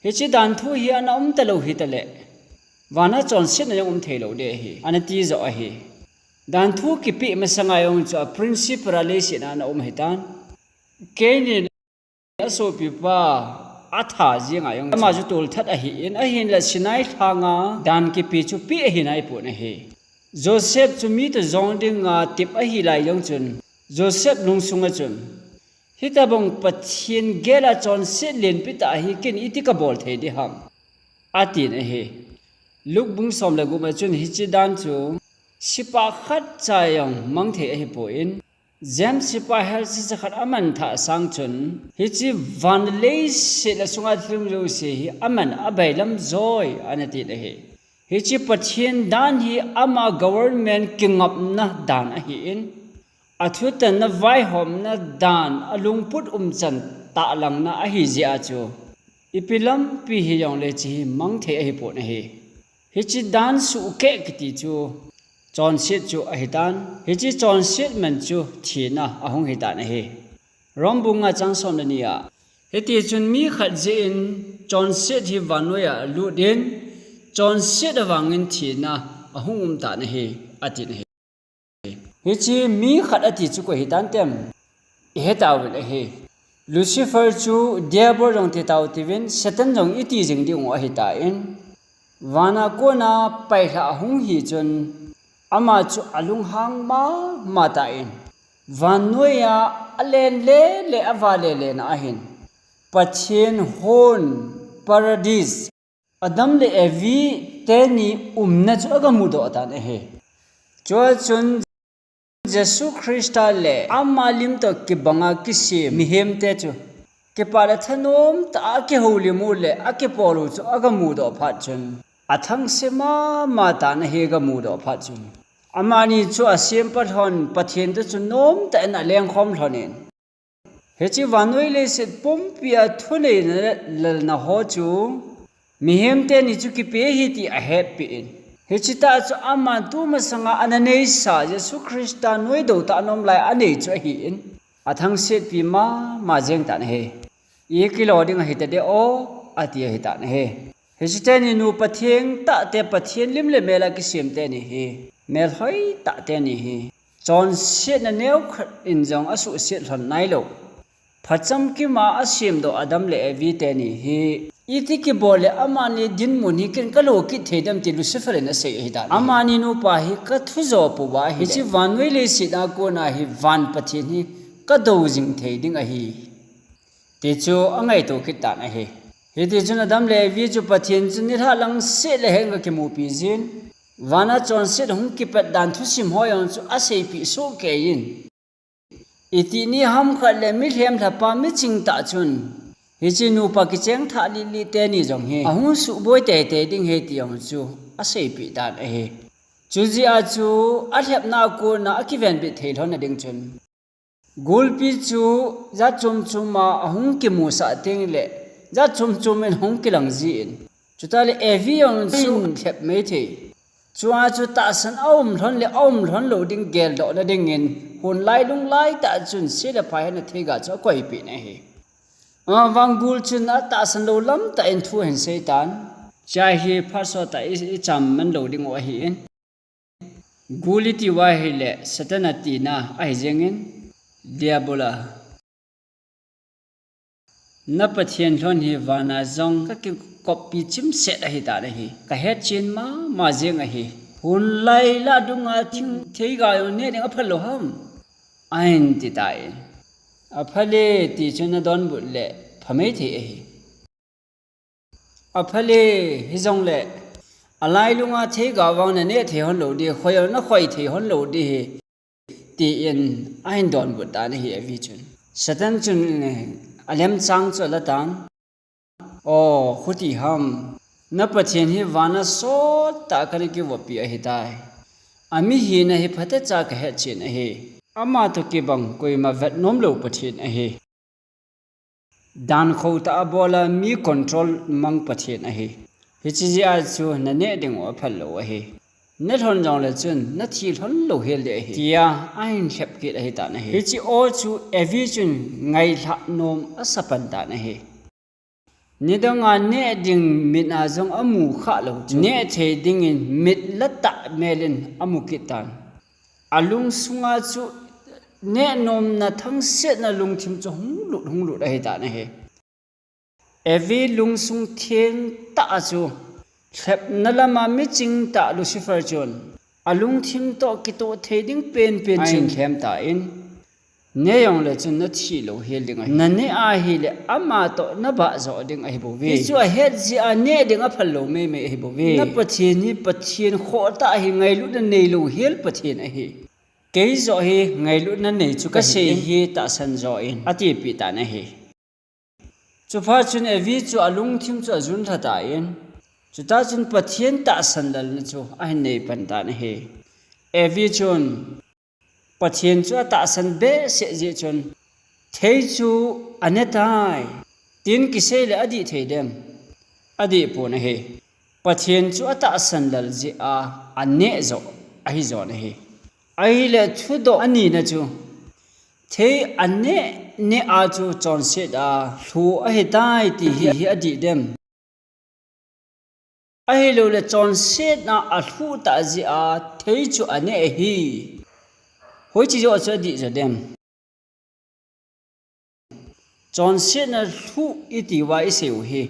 Hiche danthu hi ana um talou hitale, vana chonsetna jong um theilou ding ahi, ana tijoh ahi. Danthu kipeh masanga jong chu a principle a leiset a ana um ahitan. Cain in asopipa atha jenga jong ama chu tolthat ahin, ahinla Sinai lhanga dan kipe chu peh ahi naipon ahi. Joseph chu mi toh jong dinga tep ahi lai jong chun, Joseph lungsunga chun, hitobang Pathen gel a chonset lenpi tah hi ken iti kabol thei ding ham, atin ahi. Luke bung som le gup a chun hiche dan chu sepai khatcha jong mang thei ahipon, James sepai helchih cha khat aman thah sang chun, hiche van leiset le sunga thil jouse hi aman abailam joi ana tin ahi. Hiche Pathen dan hi ama government kingapna dan ahin, athutanna vaihomna dan, alungput umchan tahlangna ahi jeh a chu, ipi lampi hijongle hiche hi mang thei ahipon ahi. Hiche dan suhkeh kiti chu chonset chu ahitan, hiche chonset man chu thina ahung hitan ahi. Rom bung nga chang som le ni a, hitichun mi khat jeh in chonset hi vannoiya alutin, chonset avangin thina ahung umtan ahi, atin ahi. Hiche mi khat ati chu koi hitan tem? Ihetauvin ahi. Lucifer chu Diabol jong titau tivin, Satan jong iti jing dingu ahitan, vana kona pailhah ahung hi chun, ama chu alunghang mama tan, vannoiya alen lele, ava lelena ahin, Pathen hon, Paradise, Adam le Evi teni umna chu agamudoh tan ahi. Chua chun Jesu Christa le ama lim toh kibanga kisem mihemte chu kipah le thanom tah a akihoulim u le akipol u chu agamudoh phat chun, athangse mama tan ahi, agamudoh phat chun. Amani chu asempa lhon, Pathen toh chu nomtah in alengkhom lhonin, hiche vannoi leiset pumpia thuneina le lalna ho chu mihem teni chu kipe ahi ti ahetpeh in, hiche tah chu aman tumasanga ana neisa Jesu Christa noidou tah anom lai anei chu ahin, athangsetpi mama jeng tan ahi. Ikilo ding ahitadeh o, ati ahitan ahi. Hiche teni nupa thengtahte, Pathen lim le mel a kisem teni hi, melhoi tah teni hi, chonsetna neokhat in jong asuhset lhon nailou, phacham kima asemdoh Adam le Evi teni hi, iti kibol le amani dinmun hi ken kalo kit thei dem ti Lucifer in asei ahitan ahi. Amani nupa hi kathujo pouva ahile, hiche vannoi leiset a kona hi van Pathen hi kadou jing thei ding ahi, ti chu angaito kit tan ahi. Hitichun Adam le Evi chu Pathen chu nilhah lang seh le henga kimupi jin, vana chonset hung kipat dan thusim ho jong chu aseipeh sohkei in, itih ni hamkhat le milhem lhapa miching tah chun, hiche nupa kicheng thah lihlih teni jong hi ahung suhboi teitei ding ahi ti jong chu aseipeh tan ahi. Chujeh a chu alhepna a kona akivenbit thei lhonna ding chun, gulpi chu jat chom choma ahung kimusah tengle, jat chom chom in hung kilang jin, chutah le Evi jong chu lhep maithei. Chua chu tahsan aum lhon le aum lhon lou ding geldohna dingin, hunlai lunglaitah chun se le pha hetna theiga chu akoipeh in ahi. Amavang gul chun atahsan lou lamtah in thu ahin seitan. Chai hi phat sot a i, i cham man lou ding u ahi in. Gul iti uva ahile Satan a tina ahi jeng in, Diabol a. Na Pathen lhon hi vana jong ka kikoppi chimset ahi tan ahi. Ka hetchen mama jeng ahi. Hun lai lah dunga thing theiga jong neh ding aphal lou ham? Ahin ti tan. Aphale ti chu na donbut le pha maithei ahi. Aphale, hijongle alailunga theiga vang na neh thei hon lou ding, khoi na khoi thei hon lou ding ahi, tin ahin donbut tan ahi Evi chun. Satan chun alemchang chu ala tan. O, khuti ham, na Pathen hi vana sot tah a kana kivopi ahitai. Ami hina hi phatecha ka hetchen ahi. Ama toh kibang koima vet nom lou Pathen ahi. Dan khotah a bol a mi control mang Pathen ahi. Hiche jeh a chu na neh ding u aphal lou ahi. Neh lhon jongle chun na thi lhon lou hel ding ahi, tia ahin lhep kit ahi tan ahi. Hiche aw chu Evi chun ngailhah nom asa pan tan ahi. Nidang a neh ding mit a jong amu khah lou chu, neh thei dingin mit latah mel in amu kit tan. Alungsunga chu neh nomna thangsetna lungthim chu hung lut, hung lut ahi tan ahi. Evi lungsung theng tah a chu lhepna lama miching tah Lucifer chun alungthim toh kitoh thei ding penpen chu ahin lhem tan, neh jongle chun na thi lou hel ding ahi. Na neh ahile ama toh na bah joh ding ahi bouve. Hichu ahet jeh a neh ding aphal lou meimei ahi bouve. Na Pathen hi Pathen khohtah ahi, ngailutna neilou hel Pathen ahi. Kei joh hi ngailutna nei chu kasei hi tahsan joh in, atipeh tan ahi. Chuphat chun Evi chu alungthim chu ajun lha tan, chutah chun Pathen tahsan lalna chu ahin nei pan tan ahi. Evi chun Pathen chu atahsan behseh jeh chun thei chu aneh tai, tin kisei le adih thei dem? Adih pon ahi. Pathen chu atahsan lal jeh a aneh joh ahi jon ahi. Ahile thudoh anina chu, thei aneh neh a chu chonset a lhuh ahitai ti hi, hi adih dem? Ahilouleh chonsetna alhuh tah jeh a thei chu aneh ahi, hoiche joh chu adih jo dem? Chonsetna lhuh iti uva isei u hi,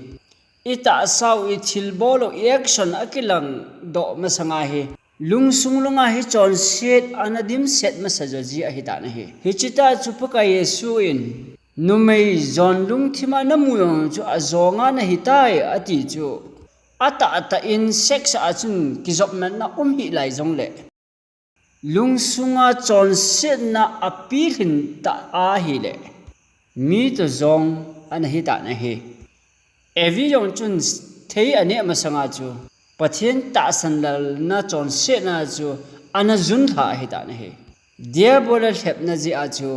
itahsa u, ithilbol u, iaction akilang doh masanga hi, lungsung langa hi chonset ana dimset masa jo ji ahi tan ahi. Hiche tah chu Pakai Jesu in, numei jon lungthim a namu jong chu ajonga nahitai ati chu, atahtah in sex a chun kijopmatna um hih lai jongle, lungsunga chonsetna apilhin tah ahile, mi toh jong ana hi tan ahi. Evi jong chun thei aneh masanga chu Pathen tahsan lalna chonsetna chu ana jun lha ahi tan ahi. Diabol a lhepna jeh a chu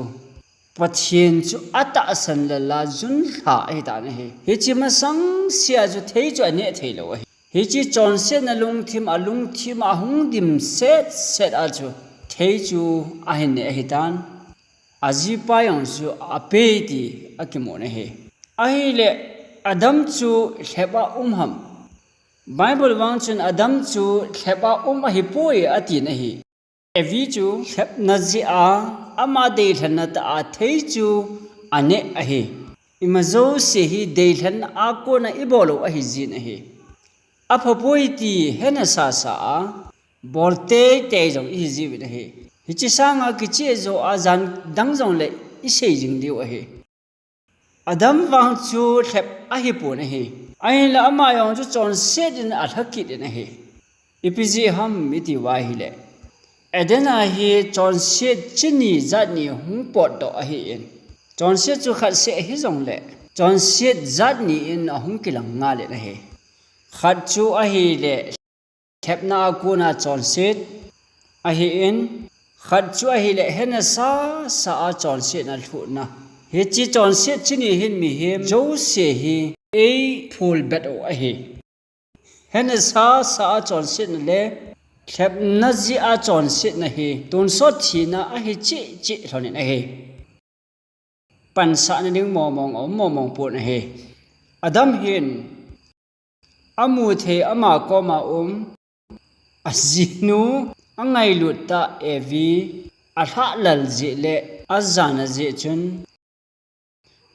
Pathen chu atahsan lal a jun lha ahi tan ahi. Hiche masang sea chu thei chu aneh thei lou ahi. Hiche chonsetna lungthim alungthim a hung dimset set a chu thei chu ahin neh ahi tan. Ajipa jong chu apei ti akimun ahi. Ahile Adam chu lhep a um ham? Bible vang chun Adam chu lhep a um ahipoi atin ahi. Evi chu lhepna jeh a ama deilhenna tah a thei chu aneh ahi. Ima jouse hi deilhenna a kona ibol u ahi jin ahi. Aphapoi ti hena sasa a bol teitei jong ihi jiuvin ahi. Hiche sanga kicheh joh a jan dang jongle isei jing diu ahi. Adam vang chu lhep ahipon ahi. Ahinla ama jong chu chonset in alha kit in ahi. Ipi jeh ham iti uva ahile, Eden a hi chonset chini jat ni hung potdoh ahin, chonset chu khat seh hijongle chonset jat ni in ahung kilang ngal in ahi. Khat chu ahile lhepna a kona chonset ahin, khat chu ahile hena sasa a chonsetna lhuhna. Hiche chonset chini hin mihem jouse hi eiphul bet u ahi. Hena sasa a chonsetna le lhepna jeh a chonsetna hi tonsot thina ahi cheh cheh lhonin ahi. Pansahna ding momong aum momong pon ahi. Adam hin amu thei ama koma um, ajinu, angailut tah Evi, alhahlal jeh le ajana jeh chun,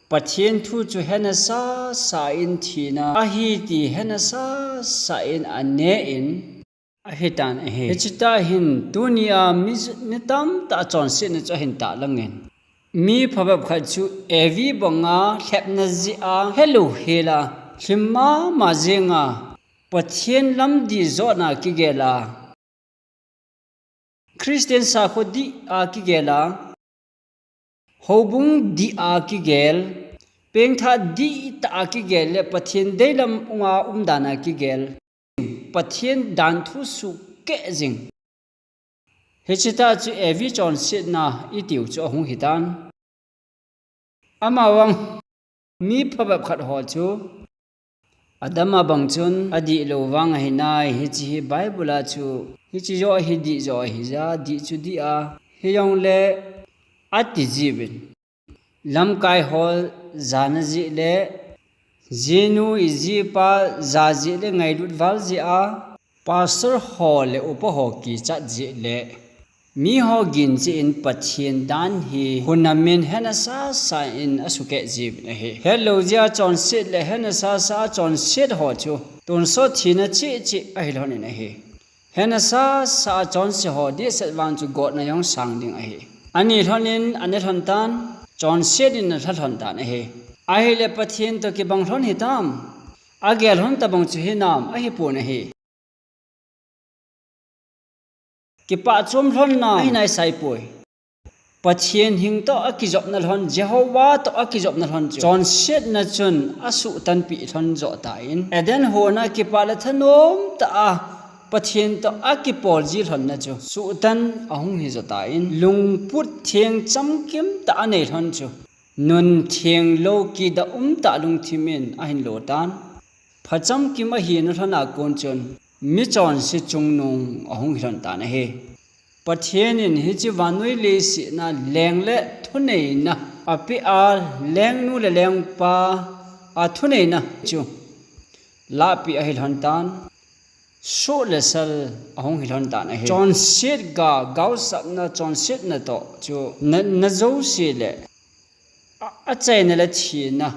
Pathen thu chu hena sasa in thina ahi ti hena sasa in ane in ahitan ahi. Hiche tah hin tunia mi, mi tamtah chonsetna chu ahin tahlang in. Mi phabep khat chu Evi banga lhepna jeh a helou hela, lhim mama jenga, Pathen lamdih jotna kigel a, Christian sakho dih a kigel a, houbung dih a kigel, pengthah dihtah a kigel le Pathen deilam unga umdan a kigel, Pathen danthu sukeh jing. Hiche tah chu Evi chonsetna itiu chu ahung hitan. Amavang mi phabep khat ho chu Adam a bang chun adihlou vang ahinai, hiche hi Bible a chu, hiche joh hi dih joh ahija, dih chu dih a, hijongle ati jiuvin. Lamkai ho jana jeh le, jinu ijipa ja jeh le ngailut val jeh a, pastor ho le upa ho kichat jeh le, miho gincheh in Pathen dan hi hunamin hena sasa in asukeh jiuvin ahi. Hetlou jeh a chonset le hena sasa a chonset ho chu tonsot thina cheh cheh ahilhon in ahi. Hena sasa a chonse ho dehset vang chu gotna jong sang ding ahi. Ani lhon in ane lhon tan, chonset in alha lhon tan ahi. Ahile Pathen toh kibang lhon hitam? Agel lhon tobang chu hinam? Ahipon ahi. Kipah chom lhonna ahi naisaipoi. Pathen hing toh akijopna lhon, Jehovah toh akijopna lhon chu chonsetna chun asuhtanpeh lhon joh tan, Eden hon a kipah le thanom tah a Pathen toh akipol ji lhonna chu suhtan ahung hi joh tan, lungput theng chamkim tah anei lhon chu nun thenglou kidah umtah lungthim in ahin lo tan. Pha chamkim ahina lhon a kon chun michonse chungnung ahung hi lhon tan ahi. Pathen in hiche vannoi leiset a leng le thuneina apeh a, lengnu le lengpa a thuneina chu lahpeh ahi lhon tan, soh le sal ahung hi lhon tan ahi. Chonset ga, gaosapna, chonsetna toh chu natna jouse le a, achaina le thina,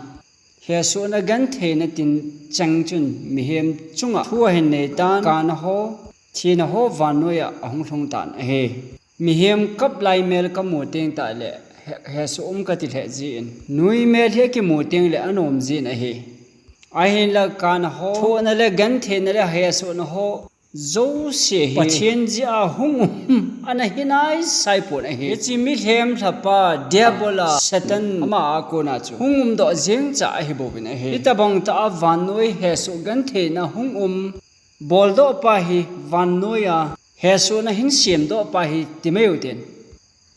hesohna gentheina tin cheng chun mihem chunga thu ahin nei tan, kana ho, thina ho vannoi a ahung lhung tan ahi. Mihem kap lai mel kamu teng tah le, he, hesoh um kati lheh jin, nui mel hi akimu teng le anom jin ahi. Ahinla kana ho, thohna le gentheina le hesohna ho jouse hi Pathen jeh a hung um ana hi naisaipon ahi. Hiche milhem lhapa Diabol a Satan ama a kona chu hung umdoh jeng cha ahibouvin ahi. Hitobang tah a vannoi hesoh gentheina hung um boldoh pa hi, vannoi a hesohna hin semdoh pa hi ti mai u tin,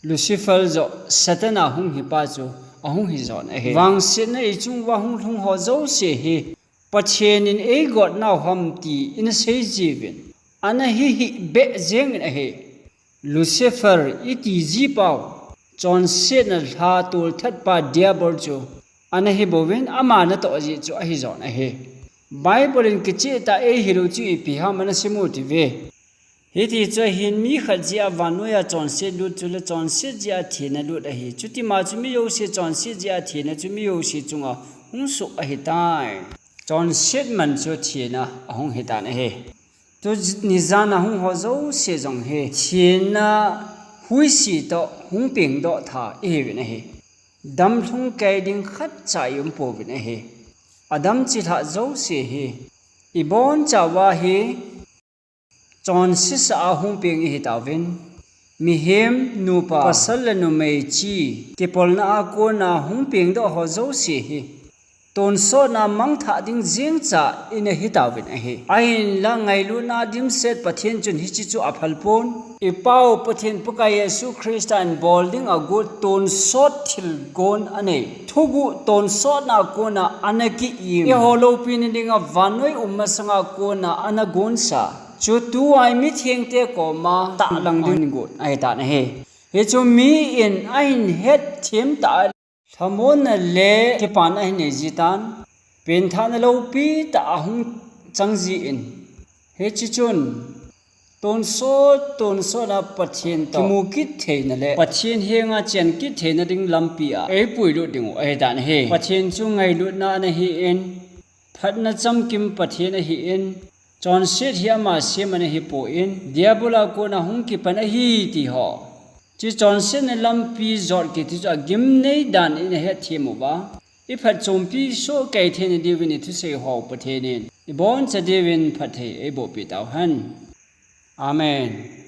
Lucifer joh Satan a hung hi pa chu ahung hi jon ahi. Vangsetna ichung uva hung lhung ho jouse hi Pathen in eigot nau ham ti ina sei jiuvin, ana hi hih beh jengin ahi. Lucifer iti ji pau, chonsetna lha tolthat pa Diabol chu ana hibouvin, ama natoh jeh chu ahi jon ahi. Bible in kicheh tah a eihil u chu ipi ham ana sim u tive. Hiti chu ahin, mi khat jeh a vannoi a chonset lut chu le chonset jeh a thina lut ahi. Chutima chu mi jouse chonset jeh a thina chu mi jouse chunga hung soh ahitai. Chonset man chu thina ahung hitan ahi. Tuni jan a hung ho jouse jong hi thina huisi toh hung pengdoh tha ihiuvin ahi. Damlhung kei ding khatcha i um pouvin ahi. Adam chilhah jouse hi ibonchauva hi chonse sa a hung peng ihi tauvin, mihem nupa, pasal le numei chi kipolna a kona hung pengdoh ho jouse hi tonsotna mangthah ding jengcha ina hi tauvin ahi. Ahinla ngailutna dimset Pathen chun hiche chu aphal pon. I Pau Pathen Pakai Jesu Christa in bol ding agot tonsot thilgon anei, thuguh tonsotna kona ana ki-im, eiho loupina dinga vannoi um masanga kona ana gonsa chu tuai mithengte koma tahlang ding got ahitan ahi. Hichu mi in ahin hetthem tah a lhamonna le kipana ahin nei jitan, penthahna loupi tah ahung chang jin, hiche chun tonsot tonsot a Pathen toh kimu kit theina le Pathen henga chen kit theina ding lampi a eipui lut ding u ahi dan ahi. Pathen chu ngailutna ana hi in, phatna chamkim Pathen ahi in, chonset hi ama sem ana hi poi, Diabol a kona hung kipan ahi ti ho. Hiche chonsetna lampi jot kiti chu agimnei dan in ahet them uva, iphatchompi soh kei theina diuvin ithusei ho Pathen in iboncha diuvin phatthei eiboh peh tauhen. Amen.